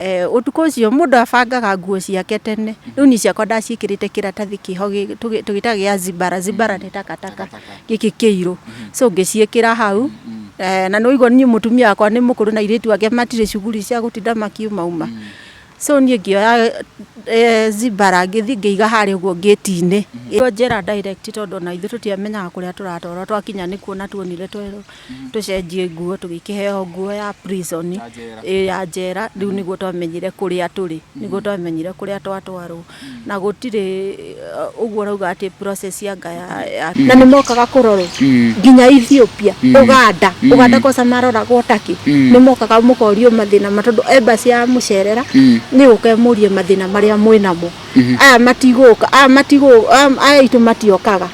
Ũtukũ ũcio mũndũ abangaga nguo ciake tene. Rĩu niĩ ciakwa ndaciĩkĩrĩte kĩratathi kĩho tũgĩtaga gĩa zibara, zibara nĩ takataka gĩkĩ kĩirũ. So ngĩciĩkĩra hau, na nĩ waigua niĩ mũtumia wakwa nĩ mũkũrũ na airĩtu ake matirĩ cuguri cia gũtinda makiumauma. So niĩ ngĩoya zibara ngĩthiĩ ngĩiga harĩa ũguo ngĩti-inĩ. Njera direct tondũ ona ithuĩ tũtiamenyaga kũrĩa tũratwarwo, twakinya nĩ kuona tuonire twerwo tũcenjie nguo, tũgĩkĩheo nguo ya prison, ĩ ya njera, rĩu nĩguo twamenyire kũrĩa tũrĩ, nĩguo twamenyire kũrĩa twatwarwo. Na gũtirĩ ũguo ũrauga atĩ process anga ya na nĩ mokaga kũrorwo nginya Ethiopia, Uganda, Uganda kwanza maroragwo Turkey, nĩ mokaga mũkorio mathĩna ma tondũ embassy ya mũcerera nĩ yũka ĩmũrie mathĩna marĩa mwĩnamo. Aya matigũka, aya matigũka, aya aitũ matiokaga.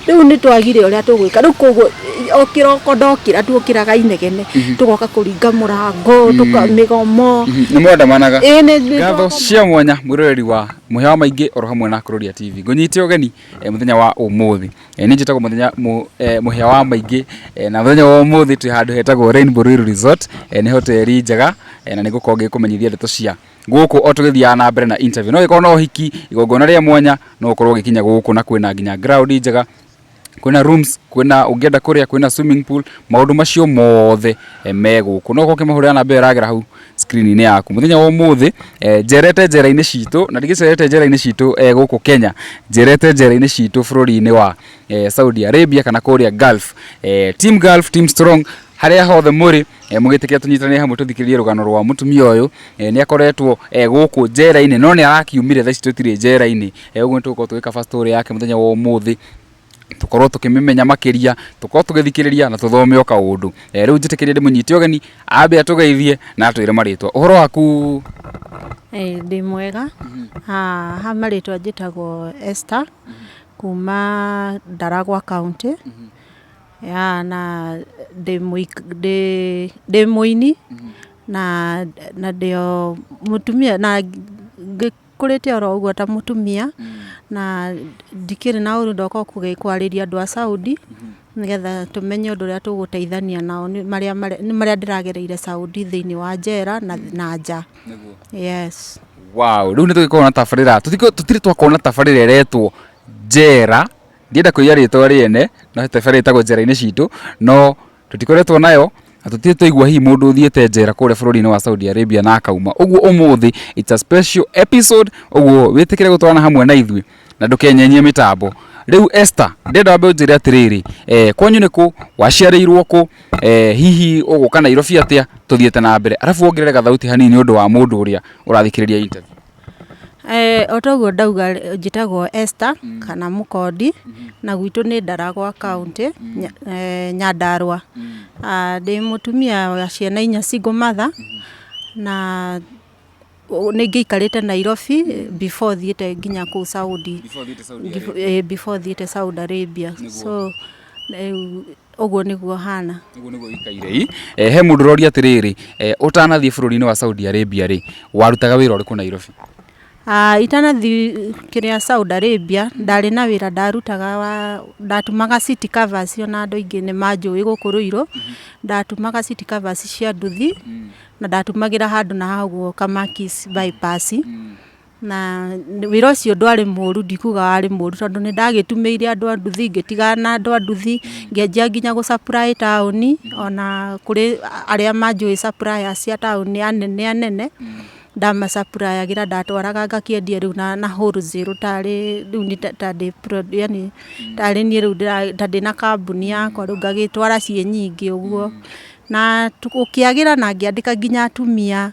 Rĩu nĩ twagire ũrĩa tũgwĩka. Rĩu koguo o kĩroko ndokĩra tuokĩraga inegene, tũgoka kũringa mũrango, tũka mĩgomo. Nĩ mwandamanaga? Ĩĩ nĩ Ngatho cia mwanya mwĩroreri wa Mũhĩa wa Maingĩ oro hamwe na Kururia TV. Ngũnyite ũgeni mũthenya wa ũmũthĩ. Niĩ njĩtagwo mũthenya Mũhĩa wa Maingĩ, na mũthenya wa ũmũthĩ twĩ handũ hetagwo Rainbow Ruiru Resort. Nĩ hoteri njega, na nĩ ngũkorwo ngĩkũmenyithia ndeto cia gũkũ o tũgĩthiaga na mbere na interview. No gĩkorwo no ũhiki, igongona rĩa mwanya, no ũkorwo ũgĩkinya gũkũ na kwĩna nginya ground njega, kwĩna rooms, kwĩna ũngĩenda kũrĩa, kwĩna swimming pool, maũndũ macio mothe me gũkũ. No ũkorwo ũkĩmahũrĩra namba ĩyo ĩragera hau screen-inĩ yaku. Mũthenya wa ũmũthĩ njerete njera-inĩ citũ, na ndigĩcerete njera-inĩ citũ gũkũ Kenya, njerete njera-inĩ citũ bũrũri-inĩ wa Saudi Arabia kana kũrĩa Gulf. Team Gulf, Team Strong, harĩa hothe mũrĩ, mũgĩtĩkĩra tũnyitanĩre hamwe tũthikĩrĩrie rũgano rwa mũtumia ũyũ. Nĩ akoretwo gũkũ njera-inĩ no nĩ arakiumire, thaa ici tũtirĩ njera-inĩ. Ũguo nĩ tũgũkorwo tũgĩkaba story yake mũthenya wa ũmũthĩ, tũkorwo tũkĩmĩmenya makĩria, tũkorwo tũgĩthikĩrĩria na tũthome o kaũndũ. Rĩu njĩtĩkĩrie ndĩmũnyite ũgeni ambe atũgeithie na atwĩre marĩtwa. Ũhoro waku? Ndĩ mwega. Ha marĩtwa njĩtagwo Esther kuma Ndaragwa County. Ya na ndĩ mũini na ndĩ o mũtumia na ngĩkũrĩte oro ũguo ta mũtumia, na ndikĩrĩ na ũru ndoka kwarĩria andũ a Saudi nĩgetha tũmenye ũndũ ũrĩa tũgũteithania nao nĩ marĩa ndĩragereire Saudi thĩinĩ wa njera na nja. Yes. Wow, rĩu nĩ tũgĩkorwo na tabarĩra, tũtirĩ twakorwo na tabarĩra ĩretwo njera. Ndienda kũiya rĩtwa rĩene, no tabarĩra ĩtagwo njera-inĩ citũ, no tũtikoretwo nayo na tũtirĩ twaigua hihi mũndũ ũthiĩte njera kũrĩa bũrũri-inĩ wa Saudi Arabia na akauma. Ũguo ũmũthĩ it's a special episode, ũguo wĩtĩkĩre gũtwarana hamwe na ithuĩ na ndũkenyenyie mĩtambo. Rĩu Esther, ndĩrenda wambe ũnjĩre atĩrĩrĩ, kwanyu nĩ kũ, waciarĩirwo kũ, hihi ũgũka Nairobi atĩa, tũthiĩte na mbere. Arabu wongerere gathauti hanini nĩ ũndũ wa mũndũ ũrĩa ũrathikĩrĩria interview. O ta ũguo ndauga njĩtagwo Esther kana Mũkondi, na gwitũ nĩ Ndaragwa County, Nyandarũa. Ndĩ mũtumia wa ciana inya single mother, na nĩ ngĩikarĩte Nairobi before thiĩte nginya kũu Saudi, before thiĩte Saudi Arabia. So rĩu ũguo nĩguo hana. Ũguo nĩguo ũikaire ĩ. He mũndũ ũroria atĩrĩrĩ, ũtanathiĩ bũrũri-inĩ wa Saudi Arabia rĩ, warutaga wĩra ũrĩkũ Nairobi? Itanathiĩ kĩrĩa Saudi Arabia, ndarĩ na wĩra ndarutaga wa, ndatumaga seat covers ona andũ aingĩ nĩ manjũĩ gũkũ Ruiru. Ndatumaga seat covers cia nduthi, na ndatumagĩra handũ na haha ũguo Kamakis bypass. Na wĩra ũcio ndwarĩ mũru, ndikuga warĩ mũru tondũ nĩ ndagĩtumĩire andũ a nduthi, ngĩtigana na andũ a nduthi, ngĩanjia nginya gũ supply taũni, ona kũrĩ arĩa manjũĩ suppliers a taũni anene anene, ndama supply agĩra, ndatwaraga ngakĩendia rĩu na wholesale tarĩ rĩu nĩ ta ndĩ yaani tarĩ niĩ rĩu ta ndĩna kambuni yakwa rĩu ngagĩtwara ciĩ nyingĩ ũguo. Na gũkĩagĩra na ngĩandĩka nginya atumia.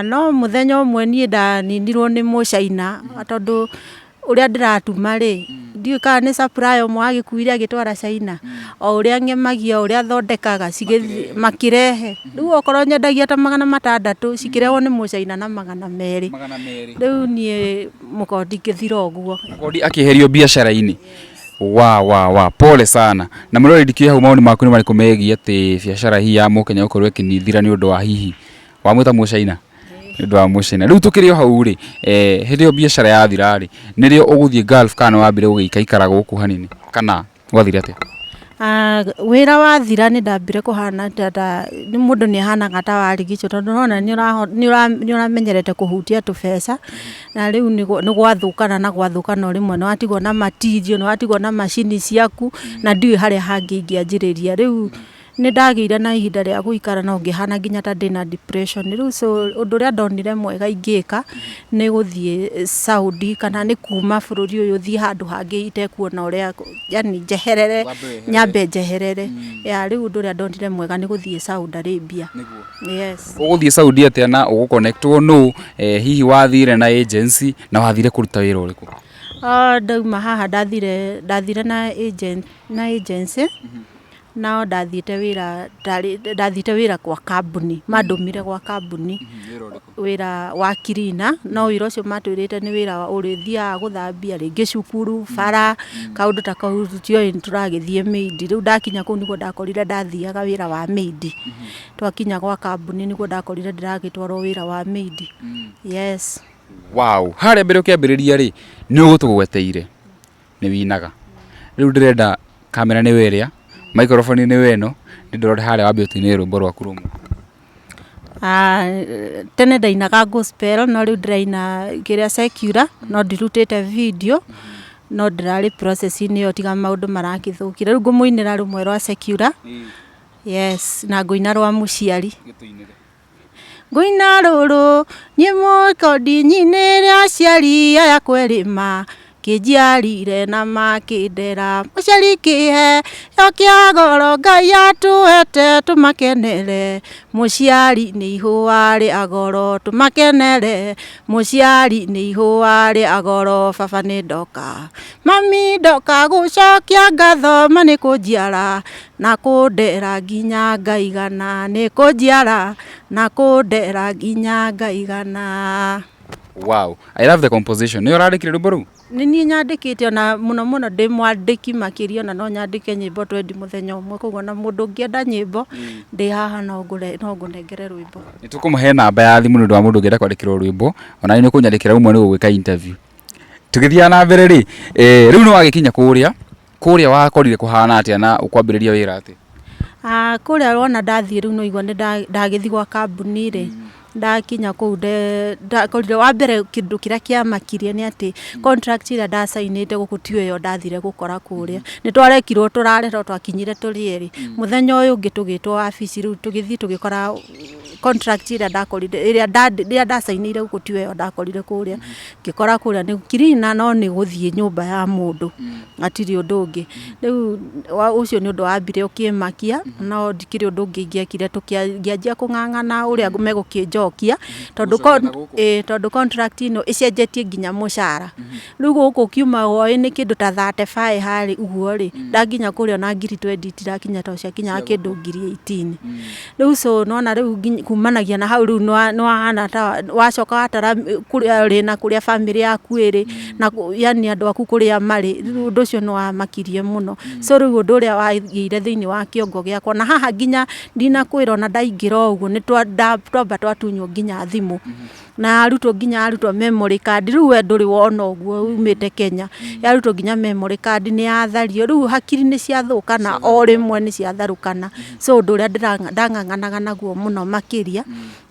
No mũthenya ũmwe niĩ ndaninirwo nĩ mũcaina tondũ ũrĩa ndĩratuma rĩ, ndiũĩ kana nĩ supplier ũmwe wagĩkuire agĩtwara China, o ũrĩa ng'emagia, o ũrĩa thondekaga makĩrehe. Rĩu okorwo nyendagia ta 600 cikĩrehwo nĩ mũcaina na 200. Rĩu niĩ mũkondi ngĩthira ũguo. Mũkondi akĩeherio biacara-inĩ. Wa wa wa pole sana. Na mũrori ndikĩũĩ hau mawoni maku nĩ marĩkũ megiĩ atĩ biacara hihi ya mũkenya gũkorwo ĩkĩnithira nĩ ũndũ wa hihi wamwĩta mũcaina nĩ ũndũ wa mũcaina. Rĩu tũkĩrĩ o hau rĩ, hĩndĩ ĩyo biacara yathira rĩ, nĩrĩo ũgũthiĩ Gulf kana nĩ wambire gũgĩikaikara gũkũ hanini kana gwathire atĩa? Wĩra wathira nĩ ndambire kũhana ta mũndũ nĩ ahanaga ta warigicwo tondũ nĩwona nĩ ũramenyerete kũhutia tũbeca na rĩu nĩ gwathũkana na gwathũkana o rĩmwe nĩ watigwo na material, nĩ watigwo na macini ciaku na ndiũĩ harĩa hangĩ ingĩanjĩrĩria. Rĩu nĩ ndagĩire na ihinda rĩa gũikara no ngĩhana nginya ta ndĩna depression. Rĩu so ũndũ ũrĩa ndonire mwega ingĩka nĩ gũthiĩ Saudi kana nĩ kuma bũrũri ũyũ thiĩ handũ hangĩ itekuona ũrĩa, yani njeherere, nyambe njeherere. Yeah, rĩu ũndũ ũrĩa ndonire mwega nĩ gũthiĩ Saudi Arabia. Yes. Ũgũthiĩ Saudi atĩa na ũgũconnectwo nũ? Hihi wathire na agency na wathire kũruta wĩra ũrĩkũ? Ndauma haha ndathire na agent, na agency no ndathiĩte wĩra ndathiĩte wĩra kwa kambuni, mandũmire gwa kambuni wĩra wa cleaner, no wĩra ũcio matwĩrĩte nĩ wĩra ũrĩthiaga gũthambia rĩngĩ cukuru, bara, kaũndũ ta kau tũtioĩ tũragĩthiĩ maid. Rĩu ndakinya kũu nĩguo ndakorire ndathiaga wĩra wa maid. Twakinya gwa kambuni nĩguo ndakorire ndĩragĩtwarwo wĩra wa maid. Yes. Wow, harĩa mbere ũkĩambĩrĩria rĩ, nĩ ũgũtũgweteire nĩ winaga. Rĩu ndĩrenda kamera nĩwe ĩrĩa, microphone nĩwe ĩno, nĩ ndĩrore harĩa wambe ũtũinĩre rwĩmbo rwaku rũmwe. Tene ndainaga gospel no rĩu ndĩraina kĩrĩa secular no ndirutĩte video no ndĩrarĩ process inĩ ĩyo tiga maũndũ marakĩthũkire. Rĩu ngũmũinĩra rũmwe rwa secular, yes, na ngũina rwa mũciari. Ngũina rũrũ niĩ mũkondi nyinĩre aciari aya kwerĩ makĩnjiarire na makĩndera. Mũciari kĩheo kĩa goro Ngai atũhete tũmakenere. Mũciari nĩ ihũa rĩa goro tũmakenere. Mũciari nĩ ihũa rĩa goro baba nĩ ndoka. Mami ndoka gũcokia ngatho ma nĩ kũnjiara. Na kũndera nginya ngaigana, nĩ kũnjiara na kũndera nginya ngaigana. Wow, I love the composition. Nĩwe ũrandĩkire rwĩmbo rũu? Nĩ niĩ nyandĩkĩte ona mũno mũno ndĩ mwandĩki makĩria ona no nyandĩke nyĩmbo twendi mũthenya ũmwe koguo ona mũndũ ũngĩenda nyĩmbo ndĩ haha no ngũnengere rwĩmbo. Nĩ tũkũmũhe namba ya thimũ nĩ ũndũ wa mũndũ ũngĩenda kwandĩkĩrwo rwĩmbo, ona nĩ ũkũnyandĩkĩra rũmwe nĩ gũgwĩka interview. Tũgĩthiaga na mbere rĩ, rĩu nĩ wagĩkinya kũrĩa, Kũrĩa wakorire kũhana atĩa na ũkwambĩrĩria wĩra atĩa? Kũrĩa wona ndathiĩ rĩu nĩwaigua nĩ ndagĩthiĩ gwa kambuni rĩ, ndakinya kũu ndakorire wa mbere kĩndũ kĩrĩa kĩamakirie nĩ atĩ contract ĩrĩa ndacainĩte gũkũ tiyo ĩyo ndathire gũkora kũrĩa. Nĩ twarekirwo tũrare no twakinyire tũrĩ erĩ. Mũthenya ũyũ ũngĩ tũgĩtwo wabici rĩu tũgĩthiĩ tũgĩkora contract ĩrĩa ndakorire ĩrĩa ndacainĩire gũkũ tiyo ĩyo ndakorire kũrĩa. Ngĩkora kũrĩa nĩ cleaner no nĩ gũthiĩ nyũmba ya mũndũ, hatirĩ ũndũ ũngĩ. Rĩu ũcio nĩ ũndũ wambire ũkĩmakia, no ndikĩrĩ ũndũ ũngĩ ingĩekire ngĩanjia kũng'ang'ana ũrĩa megũkĩnjokia, tondũ ĩĩ tondũ contract ĩno ĩcenjetie nginya mũcara. Rĩu gũkũ ũkiuma woĩ nĩ kĩndũ ta 35 harĩ ũguo rĩ, ndakinya kũrĩa ona ngiri twendi itirakinya tondũ ciakinyaga kĩndũ ngiri 18. Rĩu so nĩwona rĩu kumanagia na hau rĩu nĩwahana ta wacoka watara kũrĩa ũrĩ na kũrĩa bamĩrĩ yaku ĩrĩ na yani andũ aku kũrĩa marĩ, rĩu ũndũ ũcio nĩwamakirie mũno. So rĩu ũndũ ũrĩa wagĩire thĩiniĩ wa kĩongo gĩakwa na haha nginya ndinakwĩra ona ndaingĩra o ũguo nĩtwamba twatunywo nginya thimũ. Na arutwo nginya arutwo memory card rĩu we ndũrĩ wona ũguo umĩte Kenya yarutwo nginya memory card nĩ yathario rĩu hakiri nĩ ciathũkana o rĩmwe nĩ ciatharũkana. So ũndũ ũrĩa ndang'ang'anaga naguo mũno makĩria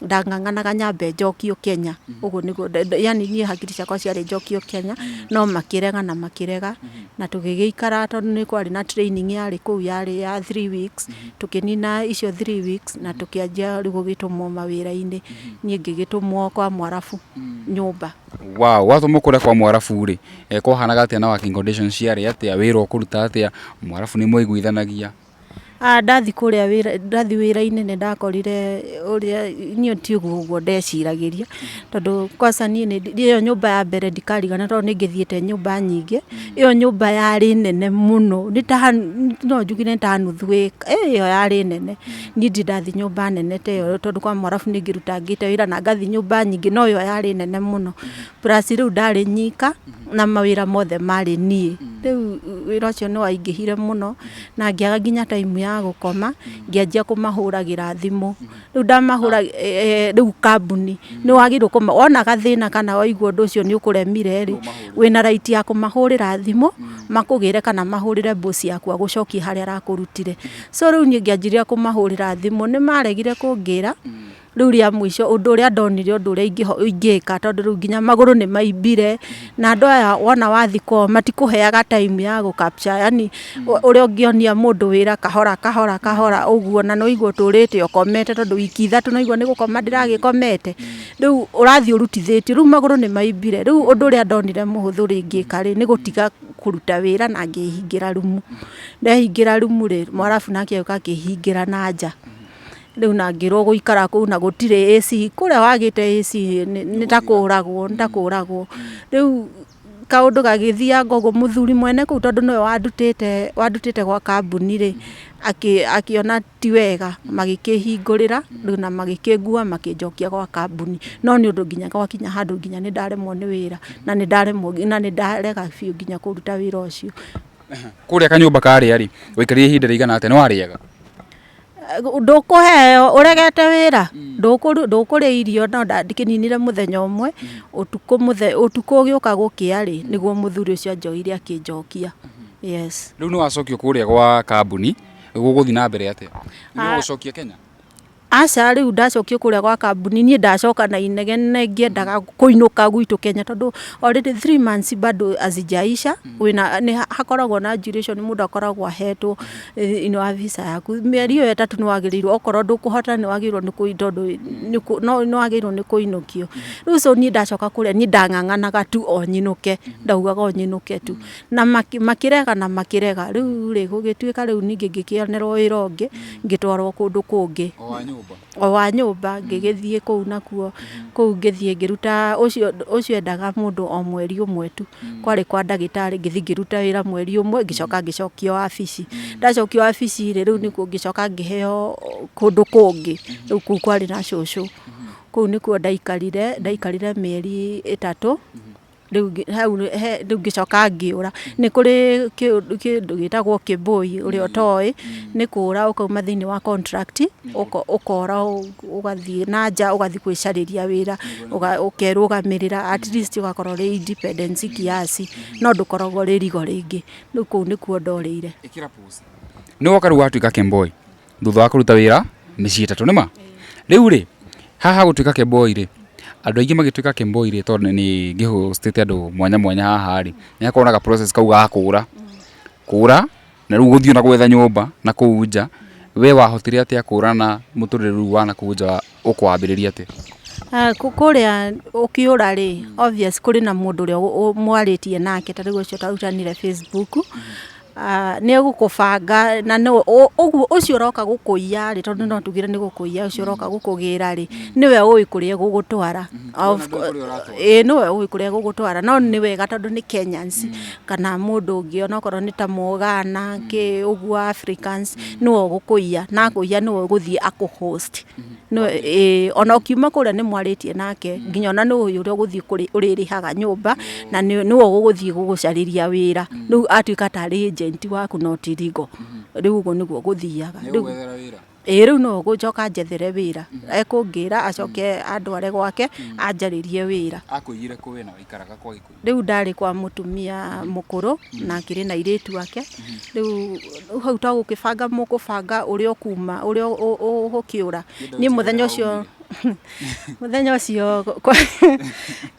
ndang'ang'anaga nyambe njokio Kenya ũguo nĩguo yani niĩ hakiri ciakwa ciarĩ njokio Kenya no makĩrega na makĩrega na tũgĩgĩikara tondũ nĩ kwarĩ na training yarĩ kũu yarĩ ya 3 weeks tũkĩnina icio 3 weeks na tũkĩanjia rĩu gũgĩtũmwo mawĩra-inĩ. Niĩ ngĩgĩtũmwo kwa Mwarabu nyũmba. Wow, watũmwo kũrĩa kwa Mwarabu rĩ, kwahanaga atĩa na working conditions ciarĩ atĩa, wĩra ũkũruta atĩa, Mwarabu nĩ mwaiguithanagia? Ndathiĩ kũrĩa wĩra, ndathiĩ wĩra-inĩ nĩ ndakorire ũrĩa niĩ ti ũguo ũguo ndeciragĩria, tondũ kwanza niĩ nĩ ĩyo nyũmba ya mbere ndikariganĩrwo tondũ nĩ ngĩthiĩte nyũmba nyingĩ, ĩyo nyũmba yarĩ nene mũno, nĩ ta no njuge nĩ ta nuthu ĩka, ĩyo yarĩ nene. Niĩ ndirĩ ndathiĩ nyũmba nene ta ĩyo tondũ kwa Mwarabu nĩ ngĩrutangĩte wĩra na ngathiĩ nyũmba nyingĩ no ĩyo yarĩ nene mũno. Plus rĩu ndarĩ nyika na mawĩra mothe marĩ niĩ. Rĩu wĩra ũcio nĩ waingĩhire mũno na ngĩaga nginya time ya ya gũkoma, ngĩanjia kũmahũragĩra thimũ. Rĩu ndamahũra rĩu kambuni nĩ wagĩrĩirwo kũma wona gathĩna kana waigua ũndũ ũcio nĩ ũkũremire rĩ, wĩna right ya kũmahũrĩra thimũ makũgĩre kana mahũrĩre boss yaku agũcokie harĩa arakũrutire. So rĩu niĩ ngĩanjirie kũmahũrĩra thimũ, nĩ maregire kũngĩra. Rĩu rĩa mũico ũndũ ũrĩa ndonire ũndũ ũrĩa ingĩka tondũ rĩu nginya magũrũ nĩ maimbire, na andũ aya wona wathiĩ kwao matikũheaga time ya gũ capture yaani ũrĩa ũngĩonia mũndũ wĩra kahora kahora kahora ũguo, na nĩ waigua ũtũrĩte ũkomete tondũ wiki 3 nĩ waigua nĩ gũkoma ndĩragĩkomete, rĩu ũrathiĩ ũrutithĩtio, rĩu magũrũ nĩ maimbire, rĩu ũndũ ũrĩa ndonire mũhũthũ rĩngĩka rĩ, nĩ gũtiga kũruta wĩra na ngĩhingĩra rumu. Ndehingĩra rumu rĩ, mwarabu nake agĩũka akĩhingĩra na nja. Rĩu na ngĩrwo gũikara kũu na gũtirĩ AC, kũrĩa wagĩte AC nĩ ta kũragwo, nĩ ta kũragwo. Rĩu kaũndũ gagĩthianga ũguo, mũthuri mwene kũu tondũ nĩwe wandutĩte, wandutĩte gwa kambuni rĩ, akĩona ti wega, magĩkĩhingũrĩra rĩu na magĩkĩngua makĩnjokia gwa kambuni. No nĩ ũndũ nginya gwakinya handũ nginya nĩ ndaremwo nĩ wĩra, na nĩ ndaremwo, na nĩ ndarega biũ nginya kũruta wĩra ũcio. Kũrĩa kanyũmba karĩa rĩ, waikarire ihinda rĩigana atĩa? Nĩ warĩaga? Ndũkũheo ũregete wĩra, ndũkũrĩa irio no ndakĩninire mũthenya ũmwe, ũtukũ ũtukũ ũgĩũka gũkĩa rĩ, nĩguo mũthuri ũcio anjoire akĩnjokia, yes. Rĩu nĩ wacokio kũrĩa gwa kambuni, gũgũthiĩ na mbere atĩa? Nĩ ũgũcokia Kenya? Aca rĩu ndacokio kũrĩa gwa kambuni niĩ ndacoka na inegene ngĩendaga kũinũka gwitũ Kenya tondũ already 3 months bado hazijaisha. Wĩna nĩ hakoragwo na duration mũndũ akoragwo ahetwo thĩinĩ wa visa yaku, mĩeri ĩyo 3 nĩ wagĩrĩirwo, okorwo ndũkũhota nĩ wagĩrĩirwo nĩ kũ tondũ nĩ wagĩrĩirwo nĩ kũinũkio. Rĩu so niĩ ndacoka kũrĩa niĩ ndang'ang'anaga tu o nyinũke, ndaugaga o nyinũke tu, na makĩrega na makĩrega, rĩu rĩ gũgĩtuĩka rĩu ningĩ ngĩkĩonerwo wĩra ũngĩ, ngĩtwarwo kũndũ kũngĩ. O wa nyũmba? O wa nyũmba, ngĩgĩthiĩ kũu nakuo, kũu ngĩthiĩ ngĩruta, ũcio endaga mũndũ o mweri ũmwe tu, kwarĩ kwa ndagĩtarĩ, ngĩthiĩ ngĩruta wĩra mweri ũmwe, ngĩcoka ngĩcokio wabici. Ndacokio wabici rĩ, rĩu nĩkuo ngĩcoka ngĩheo kũndũ kũngĩ, rĩu kũu kwarĩ na cũcũ, kũu nĩkuo ndaikarire, ndaikarire mĩeri 3, rĩu hau rĩu ngĩcoka ngĩũra. Nĩ kũrĩ kĩndũ gĩtagwo kĩboi ũrĩa ũtoĩ, nĩ kũra ũkauma thĩinĩ wa contract, ũkora ũgathiĩ na nja ũgathiĩ gwĩcarĩria wĩra, ũkerũgamĩrĩra at least ũgakorwo ũrĩ independent kiasi, no ndũkoragwo ũrĩ rigo rĩngĩ. Rĩu kũu nĩkuo ndorĩire. Nĩ woka rĩu watuĩka kemboi thutha wa kũruta wĩra mĩciĩ 3 nĩma? Rĩu rĩ, haha gũtuĩka kemboi rĩ, andũ aingĩ magĩtuĩka kemboi rĩ, tondũ nĩ ngĩhostĩte andũ mwanya mwanya haha rĩ, nĩ hakoragwo na ga process kau ga kũra, kũra na rĩu gũthiĩ na gwetha nyũmba na kũu nja, we wahotire atĩa kũra na mũtũrĩre rĩu wa na kũu nja ũkũwambĩrĩria atĩa? Kũrĩa ũkĩũra rĩ, obvious kũrĩ na mũndũ ũrĩa mwarĩtie nake ta rĩu ũcio twarutanire Facebook, nĩ egũkũbanga na ũguo ũcio ũroka gũkũiya rĩ, tondũ no tugire nĩ gũkũiya, ũcio ũroka gũkũgĩra rĩ, nĩwe ũĩ kũrĩa egũgũtwara. Ĩĩ nĩwe ũĩ kũrĩa egũgũtwara, no nĩ wega tondũ nĩ Kenyans kana mũndũ ũngĩ onokorwo nĩ ta Mũgana kĩ ũguo Africans, nĩwe ũgũkũiya, na akũiya nĩwe ũgũthiĩ akũ host. Ĩĩ ona ũkiuma kũrĩa nĩ mwarĩtie nake, nginya ona nĩ ũĩ ũrĩa ũgũthiĩ ũrĩrĩhaga nyũmba, na nĩwe ũgũthiĩ gũgũcarĩria wĩra. Rĩu atuĩka tarĩ agent waku no ti legal. Rĩu ũguo nĩguo gũthiaga. Ĩĩ rĩu no ngũcoka njethere wĩra, ekũngĩra acoke andware gwake anjarĩrie wĩra. Akũiyire kũ we na waikaraga kwa Gĩkũyũ? Rĩu ndarĩ kwa mũtumia mũkũrũ na akĩrĩ na airĩtu ake, rĩu hau to gũkĩbanga mũkũbanga ũrĩa ũkuma, ũrĩa ũgũkĩũra. Niĩ mũthenya ũcio, mũthenya ũcio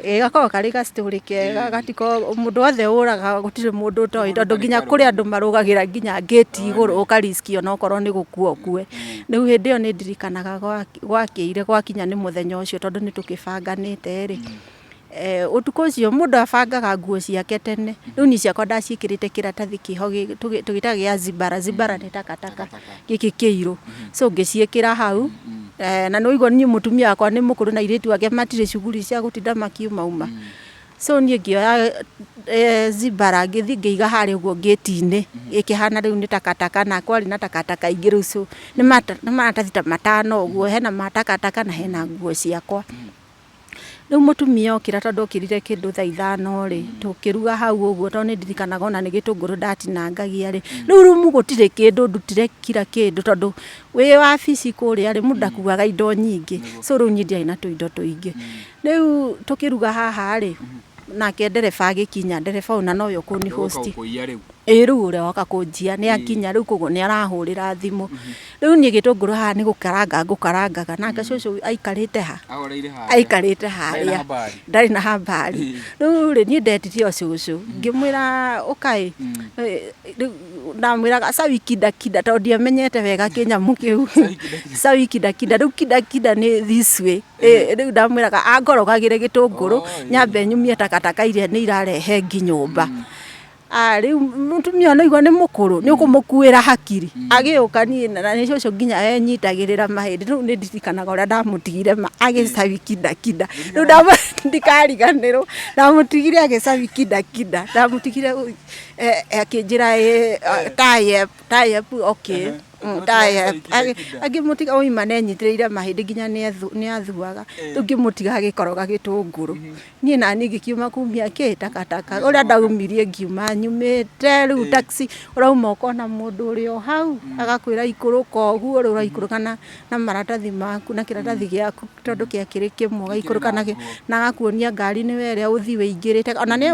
gakoragwo karĩ ga story kega, gatikoragwo, mũndũ wothe ũraga gũtirĩ mũndũ ũtoĩ, tondũ nginya kũrĩ andũ marũgagĩra nginya ngĩti igũrũ ũka risk onokorwo nĩ gũkua ũkue. Rĩu hĩndĩ ĩyo nĩ ndirikanaga gwakĩire gwakinya nĩ mũthenya ũcio tondũ nĩ tũkĩbanganĩte rĩ, ũtukũ ũcio mũndũ abangaga nguo ciake tene. Rĩu niĩ ciakwa ndaciĩkĩrĩte kĩratathi kĩho tũgĩtaga gĩa zibara, zibara nĩ takataka gĩkĩ kĩirũ. So ngĩciĩkĩra hau, na nĩ waigua niĩ mũtumia wakwa nĩ mũkũrũ na airĩtu ake matirĩ shughuli cia gũtinda makiumauma. So niĩ ngĩoya zibara ngĩthiĩ ngĩiga harĩa ũguo ngĩti-inĩ, ĩkĩhana rĩu nĩ takataka na kwarĩ na takataka ingĩ rĩu so nĩ maratathi ta matano ũguo, hena ma takataka na hena nguo ciakwa. Rĩu mũtumia okĩra tondũ okĩrire kĩndũ thaa 5 rĩ, tũkĩruga hau ũguo tondũ nĩ ndirikanaga ona nĩ gĩtũngũrũ ndatinangagia rĩ, rĩu rumu gũtirĩ kĩndũ ndutire kira kĩndũ tondũ wĩ wabici kũrĩa rĩ, mũndũ ndakuaga indo nyingĩ, so rĩu niĩ ndiarĩ na tũindo tũingĩ. Rĩu tũkĩruga haha rĩ, nake ndereba agĩkinya, ndereba ũyũ na nowe ũkũni host. Ĩĩ rĩu ũrĩa woka kũnjia nĩ akinya rĩu koguo nĩ arahũrĩra thimũ. Rĩu niĩ gĩtũngũrũ haha nĩ gũkaranga ngũkarangaga nake cũcũ aikarĩte ha? Aikarĩte harĩa ndarĩ na habari. Rĩu rĩ niĩ ndetire o cũcũ ngĩmwĩra ũka ĩ, rĩu ndamwĩraga cawi kinda kinda tondũ ndiamenyete wega kĩnyamũ kĩu. Cawi kinda kinda rĩu kinda kinda nĩ this way. Rĩu ndamwĩraga angorogagĩre gĩtũngũrũ nyambe nyumie takataka iria nĩ irarehe ngi nyũmba. Rĩu mũtumia ũyũ nĩaigua nĩ mũkũrũ nĩ ũkũmũkuĩra hakiri agĩũka niĩ na nĩ cũcũ nginya enyitagĩrĩra mahĩndĩ rĩu nĩ ndirikanaga ũrĩa ndamũtigire ma agĩcabi kinda kinda rĩu ndikariganĩrwo ndamũtigire agĩcabi kinda kinda ndamũtigire akĩnjĩra ĩĩ tie up okay. Ngĩmũtiga oima nĩ enyitĩrĩire mahĩndĩ nginya nĩ athuaga rĩu ngĩmũtiga agĩkoroga gĩtũngũrũ. Niĩ naniĩ ngĩkiuma kumia kĩ takataka ũrĩa ndaumirie ngiuma nyumĩte rĩu taxi ũrauma ũkona mũndũ ũrĩ o hau agakwĩra ikũrũka ũguo rĩu ũraikũrũka na maratathi maku na kĩratathi gĩaku tondũ gĩakĩrĩ kĩmwe ũgaikũrũka nakĩo na agakuonia ngari nĩwe ĩrĩa ũthiĩ wĩingĩrĩte ona nĩ